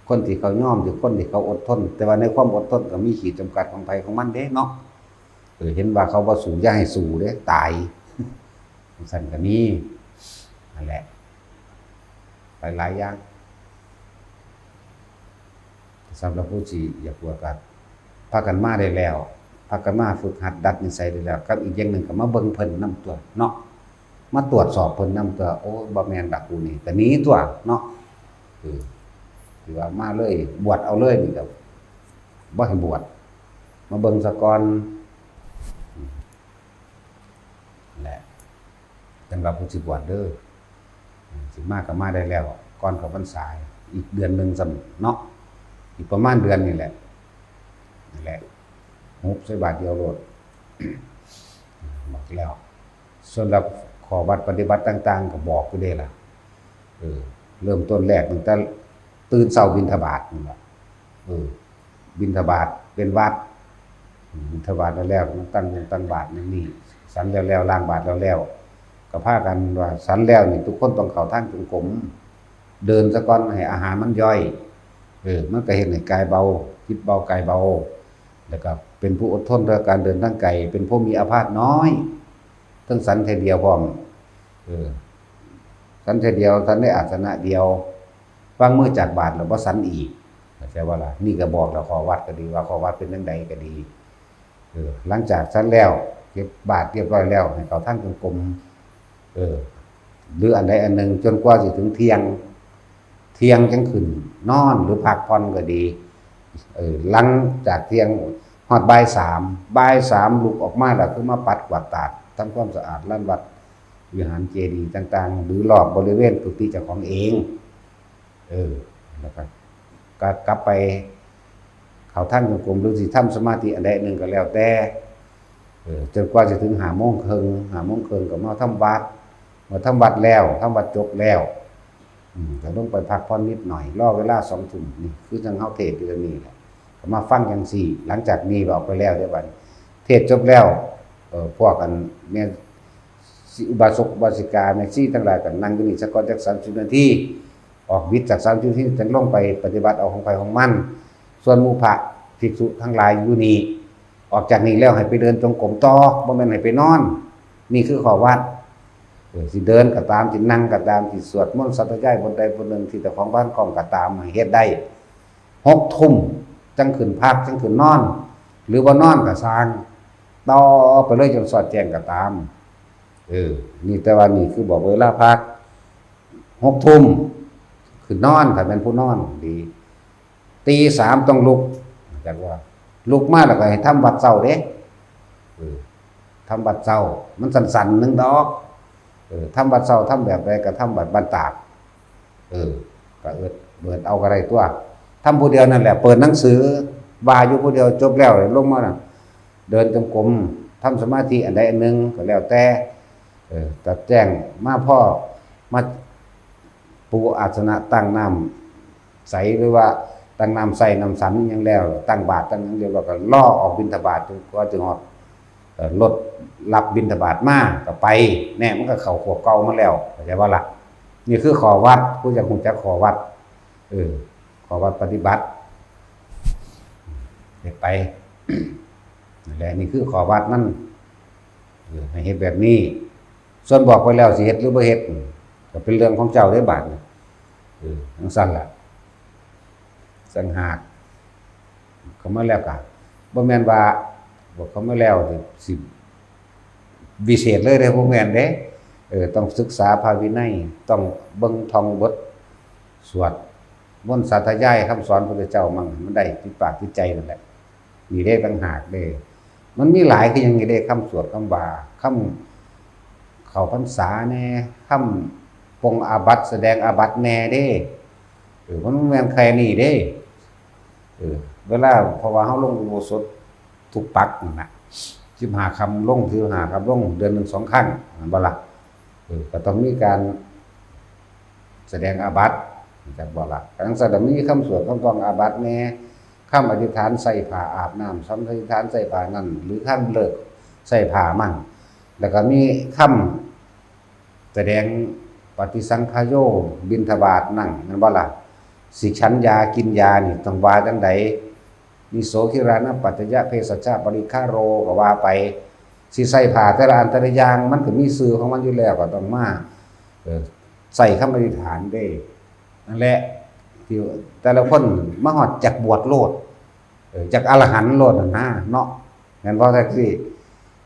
ຄົນທີ່ເຂົາຍອມ ຄືຄົນທີ່ເຂົາອົດທົນ, ແຕ່ວ່າໃນຄວາມອົດທົນກໍມີຂີດຈຳກັດຂອງໃຜຂອງມັນເດ້ເນາະ. ເອີ ເຫັນວ່າເຂົາບໍ່ສູ້ ຢ່າໃຫ້ສູ້ເດ້ ຕາຍ ຈັ່ງຊັ້ນກໍມີ. ນັ້ນແຫຼະ ຫຼາຍໆຢ່າງ. ສຳລັບຜູ້ທີ່ຢາກບວດກໍພາກັນມາໄດ້ແລ້ວ, ພາກັນມາຝຶກຫັດດັດນິໄສໄດ້ແລ້ວ, ກັບອີກຢ່າງໜຶ່ງກໍມາເບິ່ງເພິ່ນນຳຕົວະເນາະ, ມາຕວດສອບເພິ່ນນຳຕົວະ. ໂອ້ຍ ບໍ່ແມ່ນດອກຜູ້ນີ້ ກໍໜີຕົວະເນາະ. ເອີ ຖືວ່າມາເລີຍ ບວດເອົາເລີຍນີ້ກໍບໍ່ໃຫ້ບວດ, ມາເບິ່ງສາກ່ອນ. ແຫຼະ ສຳລັບຜູ້ຊິບວດເດີ ຊິມາກໍມາໄດ້ແລ້ວ ກ່ອນເຂົ້າພັນສາອີກເດືອນໜຶ່ງຊ້ຳເນາະ, ອີກປະມານເດືອນນີ້ແຫຼະ. ນັ້ນແຫຼະ ຫຸບໃສ່ບາດດຽວໂລດ ບອກແລ້ວ. ສ່ວນລັບຂໍ້ວັດປະຕິບັດຕ່າງໆ ກໍບອກຢູ່ເດ້ລະ. ເອີ ເລີ່ມຕົ້ນແລກຕັ້ງແຕ່ຕື່ນເຊົ້າບິນທະບາດນັ້ນລະ. ເອີ ບິນທະບາດເປັນວັດ, ບິນທະບາດແລ້ວໆ ມາຕັ້ງວົງຕັ້ງບາດນັ້ນນີ້, ສັນແລ້ວໆ ລ້າງບາດແລ້ວໆ ກໍພາກັນວ່າສັນແລ້ວນີ້ ທຸກຄົນຕ້ອງເຂົ້າທາງຈົງກົມ, ເດີນສາກ່ອນ ໃຫ້ອາຫານມັນຍ່ອຍ. ເອີ ມັນກໍເຮັດໃຫ້ກາຍເບົາ, ຈິດເບົາ ກາຍເບົາ, ແລ້ວກໍເປັນຜູ້ອົດທົນຕໍ່ການເດີນທາງໄກ, ເປັນຜູ້ມີອາພາດນ້ອຍ, ເຖິງສັນເທື່ອດຽວພ້ອມ. ເອີ ສັນເທື່ອດຽວ, ສັນໃນອາສະນະດຽວ, ວາງມືຈາກບາດແລ້ວບໍ່ສັນອີກ, ເຂົ້າໃຈບໍ່ລະ? ນີ້ກໍບອກແລ້ວ ຂໍ້ວັດກໍດີ ວ່າຂໍ້ວັດເປັນຈັ່ງໃດກໍດີ. ເອີ ຫຼັງຈາກສັນແລ້ວ ເກັບບາດຮຽບຮ້ອຍແລ້ວ ໃຫ້ເຂົ້າທາງຈົງກົມ, ເອີ ຫຼືອັນໃດອັນໜຶ່ງ ຈົນກວ່າຊິເຖິງທ່ຽງ, ທ່ຽງຈັ່ງຂຶ້ນນອນ ຫຼືພັກຜ່ອນກໍດີ. ເອີ ຫຼັງຈາກທ່ຽງຮອດບ່າຍສາມ, ບ່າຍສາມລຸກອອກມາແລ້ວ ຄືມາປັດກວາດຕາດ ທຳຄວາມສະອາດລານວັດ ວິຫານເຈດີຕ່າງໆ ຫຼືລອບບໍລິເວນກຸຕິເຈົ້າຂອງເອງ. ເອີ ແລ້ວກໍ ກໍກັບໄປເຂົ້າທາງຈົງກົມ ຫຼືຊິທຳສະມາທິອັນໃດອັນໜຶ່ງກໍແລ້ວແຕ່, ເອີ ຈົນກວ່າຊິເຖິງຫ້າໂມງເຄິ່ງ, ຫ້າໂມງເຄິ່ງກໍມາທຳວັດ, ເມື່ອທຳວັດແລ້ວ, ທຳວັດຈົບແລ້ວ, ອືມ ກໍລົງໄປພັກຜ່ອນນິດໜ້ອຍ, ລໍເວລາສອງທຸ່ມ. ນີ້ຄືຈັ່ງເຮົາເທດຢູ່ດຽວນີ້ແຫຼະ, ກໍມາຟັງຈັ່ງຊີ້. ຫຼັງຈາກນີ້ອອກໄປແລ້ວເດ້ ບັດເທດຈົບແລ້ວ, ເອີ ພວກອັນແມ່ ຊິ ອຸບາສົກອຸບາສິກາ ແມ່ຊີທັງຫຼາຍກໍນັ່ງຢູ່ນີ້ສາກ່ອນຈັກສາມສິບນາທີ, ອອກວິດຈາກສາມສິບນາທີຈັ່ງລົງໄປປະຕິບັດເອົາຂອງໃຜຂອງມັນ. ສ່ວນໝູ່ພະພິກສຸທັງຫຼາຍຢູ່ນີ້, ອອກຈາກນີ້ແລ້ວໃຫ້ໄປເດີນຈົງກົມຕໍ່, ບໍ່ແມ່ນໃຫ້ໄປນອນ. ນີ້ຄືຂໍ້ວັດ. ເອີ ຊິເດີນກໍຕາມ, ຊິນັ່ງກໍຕາມ, ຊິສວດມົນສາທະຍາຍບົດໃດບົດໜຶ່ງທີ່ເຈົ້າຂອງພານຄ້ອງກໍຕາມ, ໃຫ້ເຮັດໄດ້. ຫົກທຸ່ມຈັ່ງຂຶ້ນພັກ, ຈັ່ງຂຶ້ນນອນ, ຫຼືບໍ່ນອນກໍຊ່າງ, ຕໍ່ໄປເລີຍຈົນສອດແຈ້ງກໍຕາມ. ເອີ ນີ້ ແຕ່ວ່ານີ້ຄືບອກເວລາພັກ, ຫົກທຸ່ມຂຶ້ນນອນ ຖ້າແມ່ນຜູ້ນອນດີ, ຕີສາມຕ້ອງລຸກ, ຈັກວ່າ ລຸກມາແລ້ວກໍໃຫ້ທຳວັດເຊົ້າເດ້. ເອີ ທຳວັດເຊົ້າ ມັນສັ້ນໆໜຶ່ງດອກ. ເອີ ທຳວັດເຊົ້າ ທຳແບບໃດກໍທຳວັດບ້ານຕາດ. ເອີ ກໍເອີ້ນເປີດເອົາກໍໄດ້ຕົວະ, ທຳຜູ້ດຽວນັ້ນແຫຼະ, ເປີດໜັງສື ວ່າຢູ່ຜູ້ດຽວ, ຈົບແລ້ວລົງມານະ ເດີນຈົງກົມ, ທຳສະມາທິອັນໃດອັນໜຶ່ງກໍແລ້ວແຕ່. ເອີ ຕັດແຈ້ງມາພໍ້, ມາປູອາສະນະ, ຕັ້ງນ້ຳໃສ ຫຼືວ່າຕັ້ງນ້ຳໃສ່ນ້ຳສັນອີ່ຫຍັງແລ້ວ, ຕັ້ງບາດຕັ້ງຫຍັງລຽບຮ້ອຍ ກໍລໍອອກບິນທະບາດຈົນກວ່າຈະຮອດ ເອີ ລົດຮັບບິນທະບາດມາກໍໄປແນ່, ມັນກໍເຂົ້າຂວບເກົ່າມາແລ້ວ, ເຂົ້າໃຈບໍ່ລະ? ນີ້ຄືຂໍ້ວັດ, ຜູ້ຢາກຮູ້ຈັກຂໍ້ວັດ, ເອີ ຂໍ້ວັດປະຕິບັດ ເຮັດໄປນັ້ນແຫຼະ. ນີ້ຄືຂໍ້ວັດມັນ, ເອີ ໃຫ້ເຮັດແບບນີ້. ສ່ວນບອກໄປແລ້ວຊິເຮັດຫຼືບໍ່ເຮັດ ກໍເປັນເລື່ອງຂອງເຈົ້າເດ້ບາດນີ້. ເອີ ຈັ່ງຊັ້ນລະ. ຕ່າງຫາກ ເຂົ້າມາແລ້ວກະບໍ່ແມ່ນວ່າບວກເຂົ້າມາແລ້ວຊິ ຊິວິເສດເລີຍເດ້, ບໍ່ແມ່ນເດ້. ເອີ ຕ້ອງສຶກສາພະວິໄນ, ຕ້ອງເບິ່ງທ່ອງບົດສວດມົນສາທະຍາຍຄຳສອນພະພຸດທະເຈົ້າ ມັນໃຫ້ມັນໄດ້ຕິດປາກຕິດໃຈນັ້ນແຫຼະ. ນີ້ເດ້ ຕ່າງຫາກເດ້, ມັນມີຫຼາຍຄືຫຍັງນີ້ເດ້, ຄຳສວດຄຳວ່າ, ຄຳເຂົ້າພັນສາແດ່, ຄຳປົງອາບັດ, ສະແດງອາບັດແດ່ເດ້. ເອີ ມັນບໍ່ແມ່ນແຄ່ນີ້ເດ້. ເອີ ເວລາ ເພາະວ່າເຮົາລົງອຸໂບສົດທຸກປັກນັ້ນນະ, ສິບຫ້າຄ່ຳລົງ, ສິບຫ້າຄ່ຳລົງ, ເດືອນໜຶ່ງສອງຄັ້ງ ແມ່ນບໍ່ລະ? ເອີ ກໍຕ້ອງມີການສະແດງອາບັດ, ຮູ້ຈັກບໍ່ລະ? ຈັ່ງຊັ້ນລະ ມີຄຳສວດຄຳປ້ອງອາບັດແດ່, ຄຳອະທິຖານໃສ່ຜ້າອາບນ້ຳ, ຄຳອະທິຖານໃສ່ຜ້ານັ້ນ ຫຼື ຄຳເລີກໃສ່ຜ້າມັນ, ແລ້ວກໍມີຄຳ ສະແດງປະຕິສັງຂາໂຍ ບິນທະບາດນັ້ນ ແມ່ນບໍ່ລະ? ຊິສັນຢາກິນຢານີ້ຕ້ອງວ່າຈັ່ງໃດ? ນິໂສ ຄີລານະປັດຈະຍະ ເພສັດຊະ ປະລິຄາໂຣ ກໍວ່າໄປ. ຊິໃສ່ຜ້າແຕ່ລະອັນແຕ່ລະຢ່າງ ມັນກໍມີຊື່ຂອງມັນຢູ່ແລ້ວ ກໍຕ້ອງມາ ເອີ ໃສ່ຄຳອະທິຖານເດ້. ນັ້ນແຫຼະ ທີ່ແຕ່ລະຄົນມາຮອດຈັກບວດໂລດ ເອີ ຈັກອະລະຫັນໂລດຫັ້ນນາເນາະ ແມ່ນບໍ່ແທັກຊີ?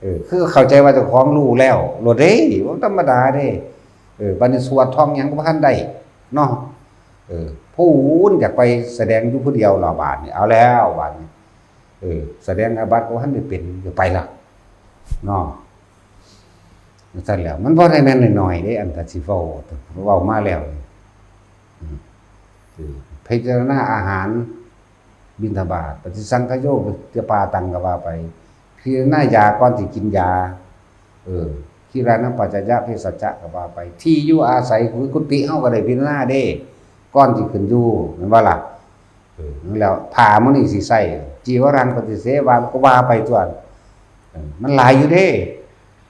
ເອີ ຄືເຂົ້າໃຈວ່າເຈົ້າຂອງຮູ້ແລ້ວໂລດເດ້ ບໍ່ທຳມະດາເດ້. ເອີ ບາດນີ້ສວດທ່ອງຫຍັງກໍບໍ່ທັນໄດ້ເນາະ. ເອີ ຜູ້ອື່ນຢາກໄປສະແດງຢູ່ຜູ້ດຽວລະບາດນີ້ ເອົາແລ້ວບາດນີ້. ເອີ ສະແດງອາບັດກໍບໍ່ທັນໄດ້ເປັນ ກໍໄປລະເນາະ. ຈັ່ງຊັ້ນແລ້ວ ມັນບໍ່ໄດ້ແມ່ນນ້ອຍໆເດ້ ອັນຖ້າຊິເວົ້າ ເວົ້າມາແລ້ວນີ້ ອືມ ເອີ ພິຈາລະນາອາຫານ ບິນທະບາດ ປະຕິສັງຂະໂຍ ຈະປາຕັງ ກໍວ່າໄປ ພິຈາລະນາຢາກ່ອນຊິກິນຢາ ເອີ ຄີລານະປັດຈະຍະ ເພສັດຊະ ກໍວ່າໄປ ທີ່ຢູ່ອາໄສ ຄືກຸຕິເຮົາກໍໄດ້ພິຈາລະນາເດ້ ກ່ອນຊິຂຶ້ນຢູ່ ແມ່ນບໍ່ລະ? ເອີ ນັ້ນແຫຼະ ຜ້າມື້ນີ້ຊິໃສ່ ຈີວະລັງ ປະຕິເສວາ ກໍວ່າໄປຕົວະ ເອີ ມັນຫຼາຍຢູ່ເດ້.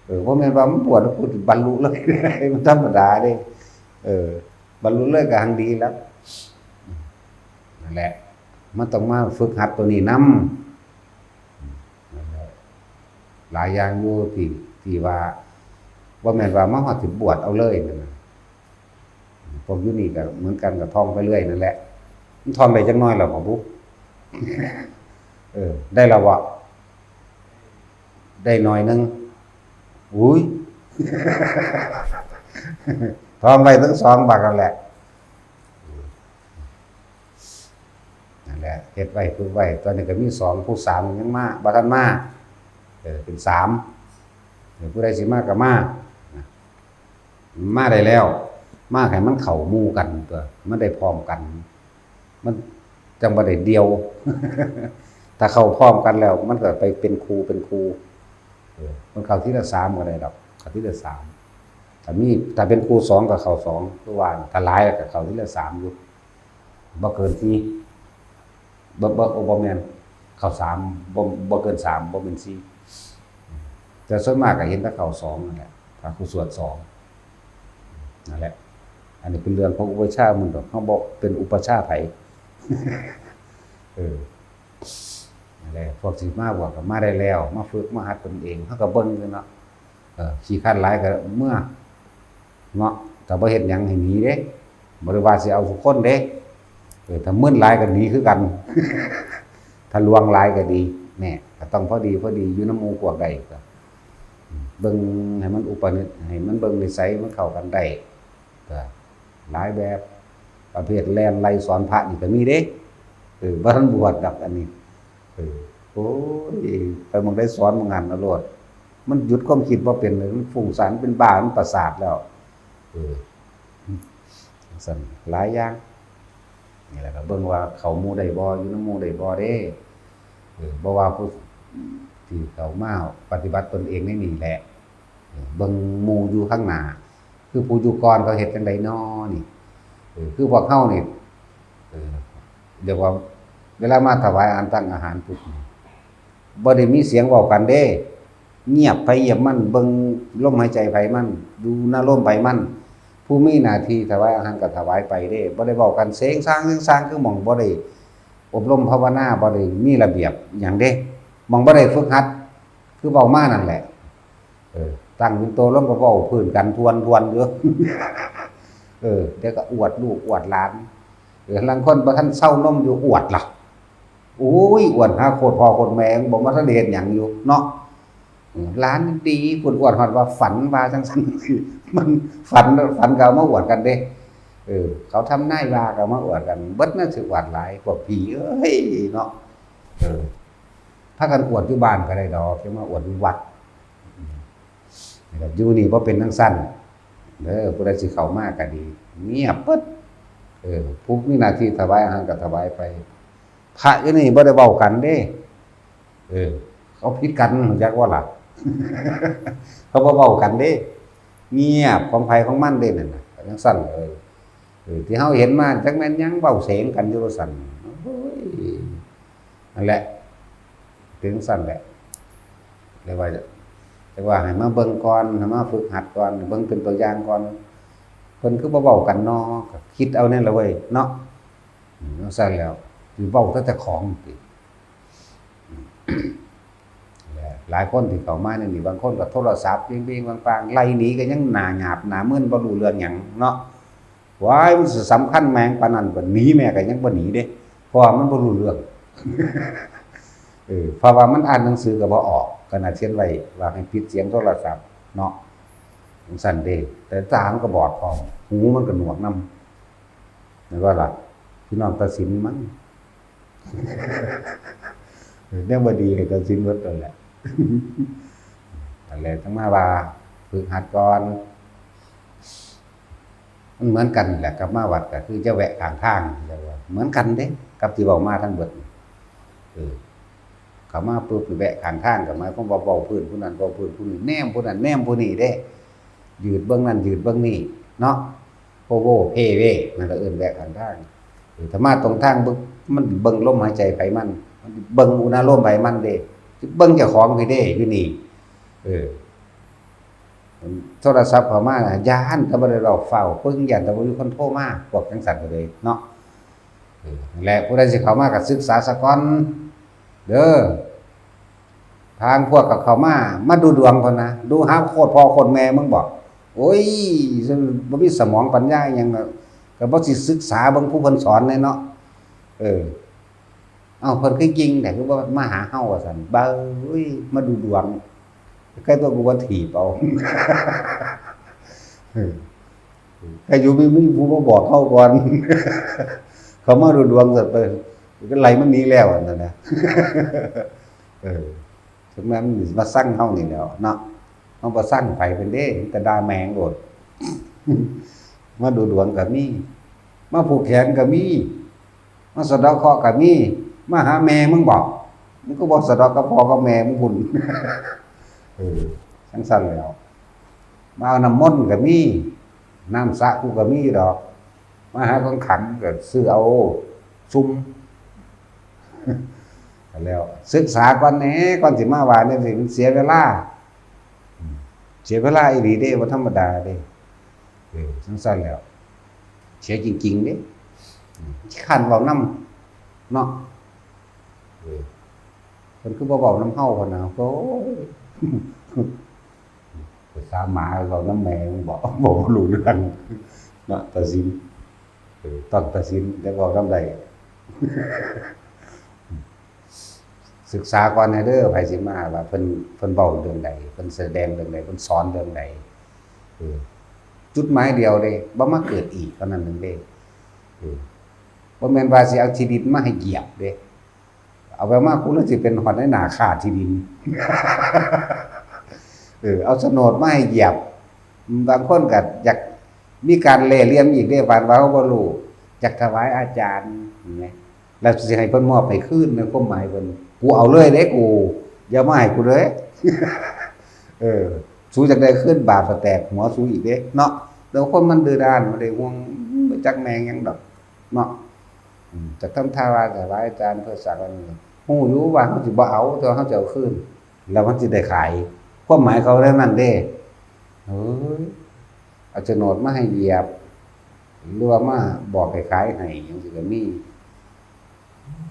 ເອີ ບໍ່ແມ່ນວ່າມັນບວດແລ້ວກູບັນລຸເລີຍ ມັນທຳມະດາເດ້. ເອີ ບັນລຸເລີຍກໍຮັ່ງດີແລ້ວ. ນັ້ນແຫຼະ ມັນຕ້ອງມາຝຶກຫັດຕົວນີ້ນຳ. ນັ້ນແຫຼະ ຫຼາຍຢ່າງຢູ່ທີ່ ທີ່ວ່າ ບໍ່ແມ່ນວ່າມາຮອດຊິບວດເອົາເລີຍນັ້ນນະ. ພວກຢູ່ນີ້ກໍເໝືອນກັນ ກໍທ່ອງໄປເລື້ອຍນັ້ນແຫຼະ. ມັນທ່ອງໄດ້ຈັກໜ່ອຍແລ້ວບໍ່ບຸ? ເອີ ໄດ້ແລ້ວບໍ່? ໄດ້ໜ້ອຍໜຶ່ງ. ອຸ້ຍ ທ່ອງໄວ້ທັງສອງບັກນັ້ນແຫຼະ. ນັ້ນແຫຼະ ເຮັດໄວ້ ຝຶກໄວ້. ຕອນນີ້ກໍມີສອງ ຜູ້ສາມຍັງມາ ບໍ່ທັນມາ. ເອີ ເປັນສາມ. ເອີ ຜູ້ໃດຊິມາກໍມາ ມາໄດ້ແລ້ວ ມາໃຫ້ມັນເຂົ້າໝູ່ກັນຕົວະ ມັນໄດ້ພ້ອມກັນ ມັນຈັ່ງບໍ່ໄດ້ດ່ຽວ. ຖ້າເຂົ້າພ້ອມກັນແລ້ວ ມັນກໍໄປເປັນຄູ່ເປັນຄູ່. ເອີ ມັນເຂົ້າທີລະສາມກໍໄດ້ດອກ ເຂົ້າທີລະສາມ. ຖ້າມີ ຖ້າເປັນຄູ່ສອງກໍເຂົ້າສອງ ຄືວ່າ ຖ້າຫຼາຍກໍເຂົ້າທີລະສາມຢູ່ ບໍ່ເກີນສີ່. ບໍ່ ບໍ່ ໂອ້ ບໍ່ແມ່ນ ເຂົ້າສາມ ບໍ່ ບໍ່ເກີນສາມ ບໍ່ແມ່ນສີ່. ແຕ່ສ່ວນມາກກໍເຫັນແຕ່ເຂົ້າສອງນັ້ນແຫຼະ ພະຄູສວດສອງ. ນັ້ນແຫຼະ ອັນນີ້ເປັນເລື່ອງຂອງອຸປະຊາໝູ່ດອກ ເຮົາບໍ່ເປັນອຸປະຊາໃຜ. ເອີ ນັ້ນແຫຼະ ພວກຊິມາບວດກໍມາໄດ້ແລ້ວ ມາຝຶກມາຫັດຕົນເອງ ເຮົາກໍເບິ່ງຢູ່ເນາະ. ເອີ ຂີ້ຄັນຫຼາຍກໍເມືອເນາະ ຖ້າບໍ່ເຮັດຫຍັງໃຫ້ໜີເດ້ ບໍ່ໄດ້ວ່າຊິເອົາທຸກຄົນເດ້. ເອີ ຖ້າມຶນຫຼາຍກໍໜີຄືກັນ ຖ້າຫຼວງຫຼາຍກໍດີ. ແນ່ ກໍຕ້ອງພໍດີ ພໍດີ ຢູ່ນຳໝູ່ພວກໃດກໍ ເບິ່ງໃຫ້ມັນອຸປະນິ ໃຫ້ມັນເບິ່ງນິໄສມັນເຂົ້າກັນໄດ້ ກໍຫຼາຍແບບ. ປະເພດແລ່ນໄລ່ສອນພະນີ້ກໍມີເດ້. ເອີ ບໍ່ທັນບວດດອກອັນນີ້. ເອີ ໂອ້ຍ ໄປໝ່ອງໃດສອນໝ່ອງນັ້ນເອົາໂລດ ມັນຢຸດຄວາມຄິດບໍ່ເປັນເລີຍ ມັນຟຸ້ງສານ ເປັນບ້າ ມັນປະສາດແລ້ວ. ເອີ ຈັ່ງຊັ້ນຫຼາຍຢ່າງ. ນີ້ແຫຼະ ກໍເບິ່ງວ່າເຂົ້າໝູ່ໄດ້ບໍ່ ຢູ່ນຳໝູ່ໄດ້ບໍ່ເດ້. ເອີ ບໍ່ວ່າຜູ້ທີ່ເຂົ້າມາປະຕິບັດຕົນເອງໃນນີ້ແຫຼະ ເອີ ເບິ່ງໝູ່ຢູ່ຂ້າງໜ້າ ຄືຜູ້ຢູ່ກ່ອນເຂົາເຮັດຈັ່ງໃດນໍນີ້. ເອີ ຄືພວກເຮົານີ້ ເອີ ຮຽກວ່າເວລາມາຖວາຍອາຫານ ຕັກອາຫານປຸບນີ້ ບໍ່ໄດ້ມີສຽງເວົ້າກັນເດ້ ງຽບໃຜງຽບມັນ ເບິ່ງລົມຫາຍໃຈໃຜມັນ ຢູ່ນາລົມໃຜມັນ. ຜູ້ມີໜ້າທີ່ຖວາຍອາຫານກໍຖວາຍໄປເດ້ ບໍ່ໄດ້ເວົ້າກັນເສງສາງ ເສງສາງ ຄືໝ່ອງບໍ່ໄດ້ອົບຮົມພາວະນາ ບໍ່ໄດ້ມີລະບຽບຫຍັງເດ້ ໝ່ອງບໍ່ໄດ້ຝຶກຫັດ ຄືເວົ້າມານັ້ນແຫຼະ. ເອີ ຕັ້ງເປັນໂຕລົງກໍເວົ້າພື້ນກັນທວນໆຢູ່. ເອີ ດຽວກໍອວດລູກອວດຫຼານ. ເອີ ລາງຄົນບໍ່ທັນເຊົານົມຢູ່ອວດລະ ໂອ້ຍ ອວດຫາໂຄດພໍ່ໂຄດແມ່ ບໍ່ມາທັນໄດ້ເຮັດຫຍັງຢູ່ເນາະ. ເອີ ຫຼານດີພຸ້ນ ອວດຮອດວ່າຝັນວ່າຈັ່ງຊັ້ນ ມັນຝັນ ຝັນກໍເອົາມາອວດກັນເດ້. ເອີ ເຂົາທຳນາຍວ່າກໍເອົາມາອວດກັນ ເບິດນັ້ນຊິອວດຫຼາຍ ພວກຜີເອີຍເນາະ. ເອີ ພາກັນອວດຢູ່ບ້ານກໍໄດ້ດອກ ຢ່າມາອວດຢູ່ວັດ. ອືມ ນີ້ລະ ຢູ່ນີ້ບໍ່ເປັນຈັ່ງຊັ້ນເດີ ຜູ້ໃດຊິເຂົ້າມາກໍດີ ງຽບເບິດ. ເອີ ຜູ້ມີໜ້າທີ່ຖວາຍອາຫານກໍຖວາຍໄປ ພະຢູ່ນີ້ບໍ່ໄດ້ເວົ້າກັນເດ້. ເອີ ເຂົາຜິດກັນ ຮູ້ຈັກບໍ່ລະ? ເຂົາບໍ່ເວົ້າກັນເດ້ ງຽບຂອງໃຜຂອງມັນເດ້ນັ້ນນະ ຈັ່ງຊັ້ນເລີຍ. ເອີ ທີ່ເຮົາເຫັນມາຈັກແມ່ນຫຍັງ ເວົ້າເສງກັນຢູ່ວ່າຊັ້ນ. ໂອ້ຍ ນັ້ນແຫຼະ ເປັນຊັ້ນແຫຼະ. ເລີຍວ່າ ເລີຍວ່າໃຫ້ມາເບິ່ງກ່ອນ ໃຫ້ມາຝຶກຫັດກ່ອນ ເບິ່ງເປັນຕົວຢ່າງກ່ອນ. ເພິ່ນຄືບໍ່ເວົ້າກັນນໍ ກໍຄິດເອົາແນ່ລະເວີຍເນາະ. ຈັ່ງຊັ້ນແລ້ວ ຊິເວົ້າແຕ່ເຈົ້າຂອງຕິ. ແລະ ຫຼາຍຄົນທີ່ເຂົ້າມາໃນນີ້ ບາງຄົນກໍໂທລະສັບເວງໆ ວາງໆ ໄລ່ໜີກໍຍັງໜ້າຫຍາບໜ້າມຶນ ບໍ່ຮູ້ເລື່ອງຫຍັງເນາະ. ວ້າຍ ມັນຊິສຳຄັນແມງປານນັ້ນ ກໍໜີແມ້ກໍຍັງບໍ່ໜີເດ້ ເພາະວ່າມັນບໍ່ຮູ້ເລື່ອງ. ເອີ ເພາະວ່າມັນອ່ານໜັງສືກໍບໍ່ອອກ ຂະໜາດຂຽນໄວ້ວ່າໃຫ້ປິດສຽງໂທລະສັບເນາະ ຈັ່ງຊັ້ນເດ້. ແຕ່ຕາມັນກໍບອດພ້ອມ ຫູມັນກໍໜວກນຳ ແມ່ນບໍ່ລະ? ພີ່ນ້ອງຕັດສິນມັນ ແນວບໍ່ດີໃຫ້ຕັດສິນໝົດນັ້ນແຫຼະ. ນັ້ນແຫຼະ ຈັ່ງມາວ່າຝຶກຫັດກ່ອນ ມັນເໝືອນກັນແຫຼະ ກັບມາວັດກໍຄືຈະແວະຂ້າງທາງ ເໝືອນກັນເດ້ ກັບທີ່ເວົ້າມາທັງເບິດ. ເອີ ເຂົ້າມາປຶບແວະຂ້າງທາງ ກໍໝາຍຄວາມວ່າເວົ້າພື້ນຜູ້ນັ້ນ ເວົ້າພື້ນຜູ້ນີ້ ແນມຜູ້ນັ້ນ ແນມຜູ້ນີ້ເດ້ ຢືດເບິ່ງນັ້ນ ຢືດເບິ່ງນີ້ເນາະ. ໂພໂວເພເວ ມັນກໍເອີ້ນແວະຂ້າງທາງ. ເອີ ຖ້າມາຕົງທາງ ມັນເບິ່ງລົມຫາຍໃຈໃຜມັນ ມັນເບິ່ງອຸນາລົມໃຜມັນເດ້ ຊິເບິ່ງເຈົ້າຂອງພີ້ເດ້ຢູ່ນີ້. ເອີ ໂທລະສັບເຂົ້າມານະ ຢ້ານແຕ່ບໍ່ໄດ້ເວົ້າ ຟ້າວປຶ້ງ ຢ້ານແຕ່ບໍ່ມີຄົນໂທມາ ພວກຈັ່ງຊັ້ນກໍເລີຍເນາະ. ເອີ ນັ້ນແຫຼະ ຜູ້ໃດຊິເຂົ້າມາກໍສຶກສາສາກ່ອນເດີ. ບາງພວກກໍເຂົ້າມາ ມາດູດວງເພິ່ນນະ ດູຫາໂຄດພໍ່ໂຄດແມ່ມຶງບໍ. ໂອ້ຍ ບໍ່ມີສະໝອງປັນຍາອີ່ຫຍັງ ກໍບໍ່ຊິສຶກສາເບິ່ງຜູ້ເພິ່ນສອນແດ່ເນາະ. ເອີ ເອົ້າ ເພິ່ນຄືກິ່ງແທ້ ຄືບໍ່ມາຫາເຮົາວ່າຊັ້ນ. ບາຍ ມາດູດວງ ໃກ້ຕົວະກູບໍ່ຖີບເອົາ. ເອີ ໃຄ່ຢູ່ມີ ມີຜູ້ມາບອກເຮົາກ່ອນ ເຂົາມາດູດວງເສີດໄປ ກໍໄລ່ມັນໜີແລ້ວຫັ້ນນະ. ເອີ ສະນັ້ນມາຊັງເຮົານີ້ແຫຼ້ວເນາະ. ເຮົາບໍ່ຊັງໃຜເພິ່ນເດ້ ມີແຕ່ດ່າແມ່ງໂລດ. ມາດູດວງກໍມີ ມາຜູກແຂນກໍມີ ມາສະເດາະເຄາະກໍມີ. ມາຫາແມ່ມຶງບໍ? ມຶງກໍບໍ່ສະເດາະກັບພໍ່ກັບແມ່ມຶງພຸ້ນ. ເອີ ຈັ່ງຊັ້ນແຫຼ້ວ. ມາເອົານ້ຳມົນກໍມີ ນ້ຳສະກູກໍມີຢູ່ດອກ. ມາຫາຂອງຂັງກໍຊື້ເອົາຊຸ່ມ. ແລ້ວສຶກສາກ່ອນແດ່ ກ່ອນຊິມາວ່າແນວນີ້ ມັນເສຍເວລາ. ເສຍເວລາອີ່ຫຼີເດ້ ບໍ່ທຳມະດາເດ້. ເອີ ຈັ່ງຊັ້ນແຫຼ້ວ ເສຍຈິງໆເດ້. ຂີ້ຄ້ານເວົ້ານຳເນາະ. ເອີ ເພິ່ນຄືບໍ່ເວົ້ານຳເຮົາ ເພິ່ນນະ. ໂອ້ຍ ພາສາໝາເວົ້ານຳແມ່ມັນບໍ? ບໍ່ຮູ້ເລື່ອງເນາະ ຕັດສິນ. ເອີ ຕ້ອງຕັດສິນ ແລ້ວເວົ້ານຳໄດ້. ສຶກສາກ່ອນແດ່ເດີ ໃຜຊິມາວ່າເພິ່ນ ເພິ່ນເວົ້າເລື່ອງໃດ ເພິ່ນສະແດງເລື່ອງໃດ ເພິ່ນສອນເລື່ອງໃດ. ເອີ ຈຸດໝາຍດຽວເດ້ ບໍ່ມາເກີດອີກເທົ່ານັ້ນເອງເດ້. ເອີ ບໍ່ແມ່ນວ່າຊິເອົາທີ່ດິນມາໃຫ້ຢຽບເດ້. ເອົາໄປມາ ກູລະຊິເປັນຮອດໃນໜ້າຄ້າທີ່ດິນ. ເອີ ເອົາໂສນດມາໃຫ້ຢຽບ. ບາງຄົນກໍຢາກມີການແລ່ລຽນອີກເດ້ ບາດວ່າເຮົາບໍ່ຮູ້ ຢາກຖວາຍອາຈານ ເຫັນໄໝ? ແລ້ວຊິໃຫ້ເພິ່ນມອບໃຫ້ຄືນ ແມ່ນຄວາມໝາຍເພິ່ນ. ກູເອົາເລີຍເດ້ ກູ ຢ່າມາໃຫ້ກູເລີຍ. ເອີ ສູຢາກໄດ້ຄືນ ບາດກໍແຕກຫົວສູອີກເດ້ເນາະ. ແຕ່ຄົນມັນດື້ດ້ານ ບໍ່ໄດ້ຫ່ວງ ບໍ່ຈັກແມ່ງຫຍັງດອກເນາະ. ອືມ ຈັກທຳທ່າວ່າຖວາຍອາຈານເພື່ອສັກອັນນີ້ ຮູ້ຢູ່ວ່າເຮົາຊິບໍ່ເອົາ ແຕ່ວ່າເຮົາຈະເອົາຄືນ ແລ້ວມັນຊິໄດ້ຂາຍ. ຄວາມໝາຍເຂົາແນວນັ້ນເດ້. ເອີຍ ເອົາໂສນດມາໃຫ້ຢຽບ ຫຼືວ່າມາບອກໃຫ້ຂາຍໃຫ້ ຈັ່ງຊີ້ກໍມີ.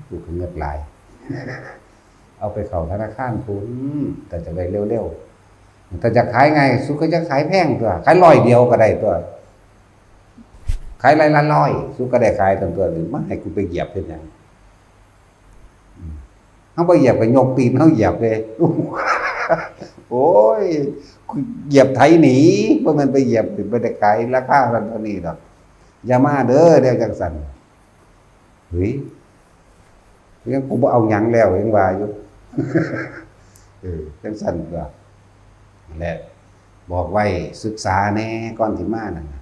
ກູກໍເງິດຫຼາຍ ເອົາໄປເຂົ້າທະນາຄານພຸ້ນ ຖ້າຈະໄດ້ເລັວໆ. ຖ້າຈະຂາຍງ່າຍ ສຸດກໍຈະຂາຍແພງຕົວະ ຂາຍຮ້ອຍດຽວກໍໄດ້ຕົວະ. ຂາຍໄລ່ລະຮ້ອຍ ສຸກກໍໄດ້ຂາຍທັນຕົວະ ນີ້ມາໃຫ້ກູໄປຢຽບເຮັດຫຍັງ? ອືມ ເຮົາບໍ່ຢຽບກໍຍົກຕີນເຮົາຢຽບເດ້. ໂອ້ຍ ຢຽບໄຖໜີ ບໍ່ແມ່ນໄປຢຽບ ບໍ່ໄດ້ຂາຍລາຄານັ້ນເທົ່ານີ້ດອກ. ຢ່າມາເດີ ແນວຈັ່ງຊັ້ນ. ເຮີ້ຍ ຍັງ ກູບໍ່ເອົາຫຍັງແລ້ວ ຍັງວ່າຢູ່. ເອີ ຈັ່ງຊັ້ນຕົວະ ນັ້ນແຫຼະ ບອກໄວ້ ສຶກສາແດ່ ກ່ອນຊິມານັ້ນນະ.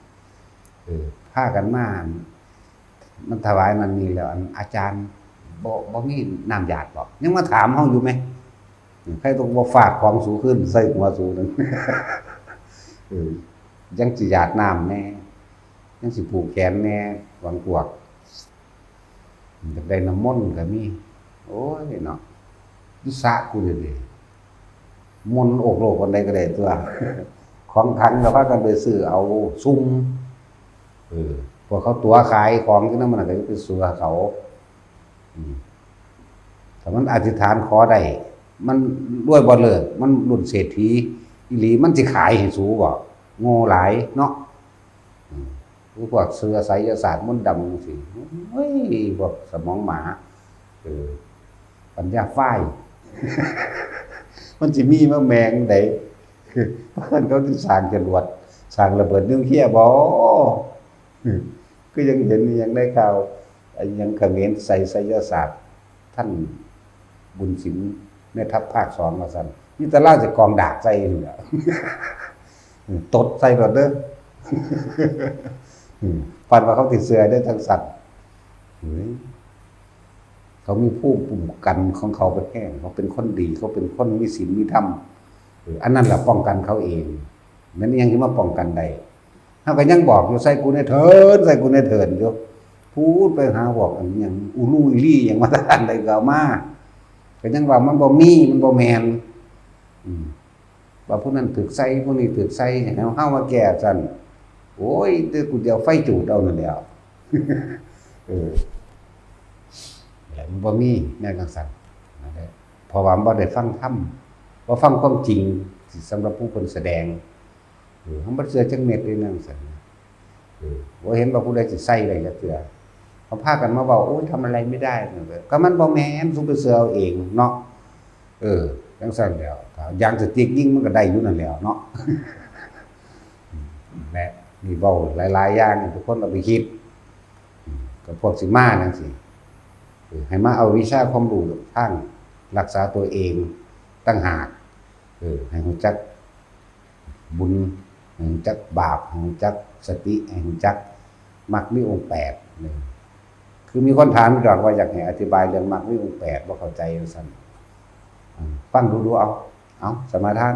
ເອີ ພາກັນມາ ມັນຖວາຍນັ້ນນີ້ແລ້ວ ອັນ ອາຈານ ບໍ່ ບໍ່ມີນ້ຳຢາດບໍ? ຍັງມາຖາມເຮົາຢູ່ແມ. ໃຜຕົກບໍ່ຟາດຂອງສູຄືນໃສ່ຫົວສູນັ້ນ. ເອີ ຍັງຊິຢາດນ້ຳແດ່ ຍັງຊິຜູກແຂນແດ່ ບາງພວກ ຢາກໄດ້ນ້ຳມົນກໍມີ. ໂອ້ຍເນາະ ຢູ່ສະກູເດເດ ມົນໂອກໂລກປານໃດກໍໄດ້ຕົວະ. ຂອງຂັງກໍພາກັນໄປຊື້ເອົາຊຸ່ມ. ເອີ ພວກເຂົາຕົວະຂາຍຂອງຢູ່ນຳມັນນະ ກໍຢ່າໄປເຊື່ອເຂົາ. ອືມ ຖ້າມັນອະທິຖານຂໍໄດ້ ມັນລວຍບໍ່ເລີກ ມັນລຸ້ນເສດຖີອີ່ຫຼີ ມັນຊິຂາຍໃຫ້ສູບໍ? ໂງ່ຫຼາຍເນາະ. ອືມ ຄືພວກເຊື່ອໄສຍະສາດມົນດຳຈັ່ງຊີ້ ໂອ້ຍ ພວກສະໝອງໝາ ເອີ ປັນຍາຝ້າຍ ມັນຊິມີມາແມງໃດ? ເພິ່ນເຂົາຊິສ້າງຈະຫຼວດ ສ້າງລະເບີດນິວເຄຍບໍ? ຄືຍັງເຫັນອີ່ຫຍັງໃນຂ່າວ ອີ່ຫຍັງຂະເໝນໃສ່ໄສຍະສາດ ທ່ານບຸນສິນ ແມ່ທັບພາກສອງວ່າຊັ້ນ ມີແຕ່ລາວຊິກອງດາບໃສ່ນີ້ແຫຼະ ຕົດໃສ່ໂລດເດີ້. ປານວ່າເຂົາຊິເຊື່ອໄດ້ຈັ່ງຊັ້ນ ເອີຍ ເຂົາມີພູມຄຸ້ມກັນຂອງເຂົາແຮງ ເຂົາເປັນຄົນດີ ເຂົາເປັນຄົນມີສິນມີທຳ ເອີ ອັນນັ້ນລະປ້ອງກັນເຂົາເອງ. ແມ່ນອີ່ຫຍັງທີ່ມາປ້ອງກັນໄດ້? ເຮົາກໍຍັງບອກຢູ່ ໃສ່ກູແນ່ເຖີນ ໃສ່ກູແນ່ເຖີນຢູ່ ພູດໄປຫາພວກອັນຫຍັງ ອູລູອີລີຫຍັງ ມາແຕ່ອັນໃດກໍເອົາມາ ກໍຍັງວ່າມັນບໍ່ມີ ມັນບໍ່ແມ່ນ ອືມ ວ່າຜູ້ນັ້ນຖືກໃສ່ ຜູ້ນີ້ຖືກໃສ່ ໃຫ້ເຮົາມາແກ້ຊັ້ນ ໂອ້ຍ ແຕ່ກູຈະເອົາໄຟຈູດເອົານັ້ນແຫຼ້ວ. ເອີ ແຫຼະ ມັນບໍ່ມີແນວຈັ່ງຊັ້ນ ນັ້ນແຫຼະ ເພາະວ່າມັນບໍ່ໄດ້ຟັງທຳ ບໍ່ຟັງຄວາມຈິງ ທີ່ສຳລັບຜູ້ເພິ່ນສະແດງ ເອີ ເຮົາບໍ່ເຊື່ອຈັກເມັດເດ້ ແນວຈັ່ງຊັ້ນ ເອີ ບໍ່ເຫັນວ່າຜູ້ໃດຊິໃສ່ໄດ້ຈັກເທື່ອ ເຂົາພາກັນມາເວົ້າ ໂອ້ຍ ທຳອະໄລໄມ່ໄດ້ ກໍມັນບໍ່ແມ່ນ ສູໄປເຊື່ອເອົາເອງເນາະ. ເອີ ຈັ່ງຊັ້ນແຫຼ້ວ ຢາງສະຕິກຍິງມັນກໍໄດ້ຢູ່ນັ້ນແຫຼ້ວເນາະ. ແລະ ນີ້ເວົ້າຫຼາຍໆຢ່າງໃຫ້ທຸກຄົນເອົາໄປຄິດ ອືມ ກັບພວກຊິມາຈັ່ງຊີ້ ເອີ ໃຫ້ມາເອົາວິຊາຄວາມຮູ້ທາງລັກສາຕົວເອງຕ່າງຫາກ ເອີ ໃຫ້ຮູ້ຈັກບຸນ ໃຫ້ຮູ້ຈັກບາບ ໃຫ້ຮູ້ຈັກສະຕິ ໃຫ້ຮູ້ຈັກມັກມີອົງແປດ. ເອີ ຄືມີຄົນຖາມຢູ່ດອກວ່າ ຢາກໃຫ້ອະທິບາຍເລື່ອງມັກມີອົງແປດ ບໍ່ເຂົ້າໃຈວ່າຊັ້ນ ອືມ ຟັງດູໆ ເອົາ ເອົາ ສະມາທານ.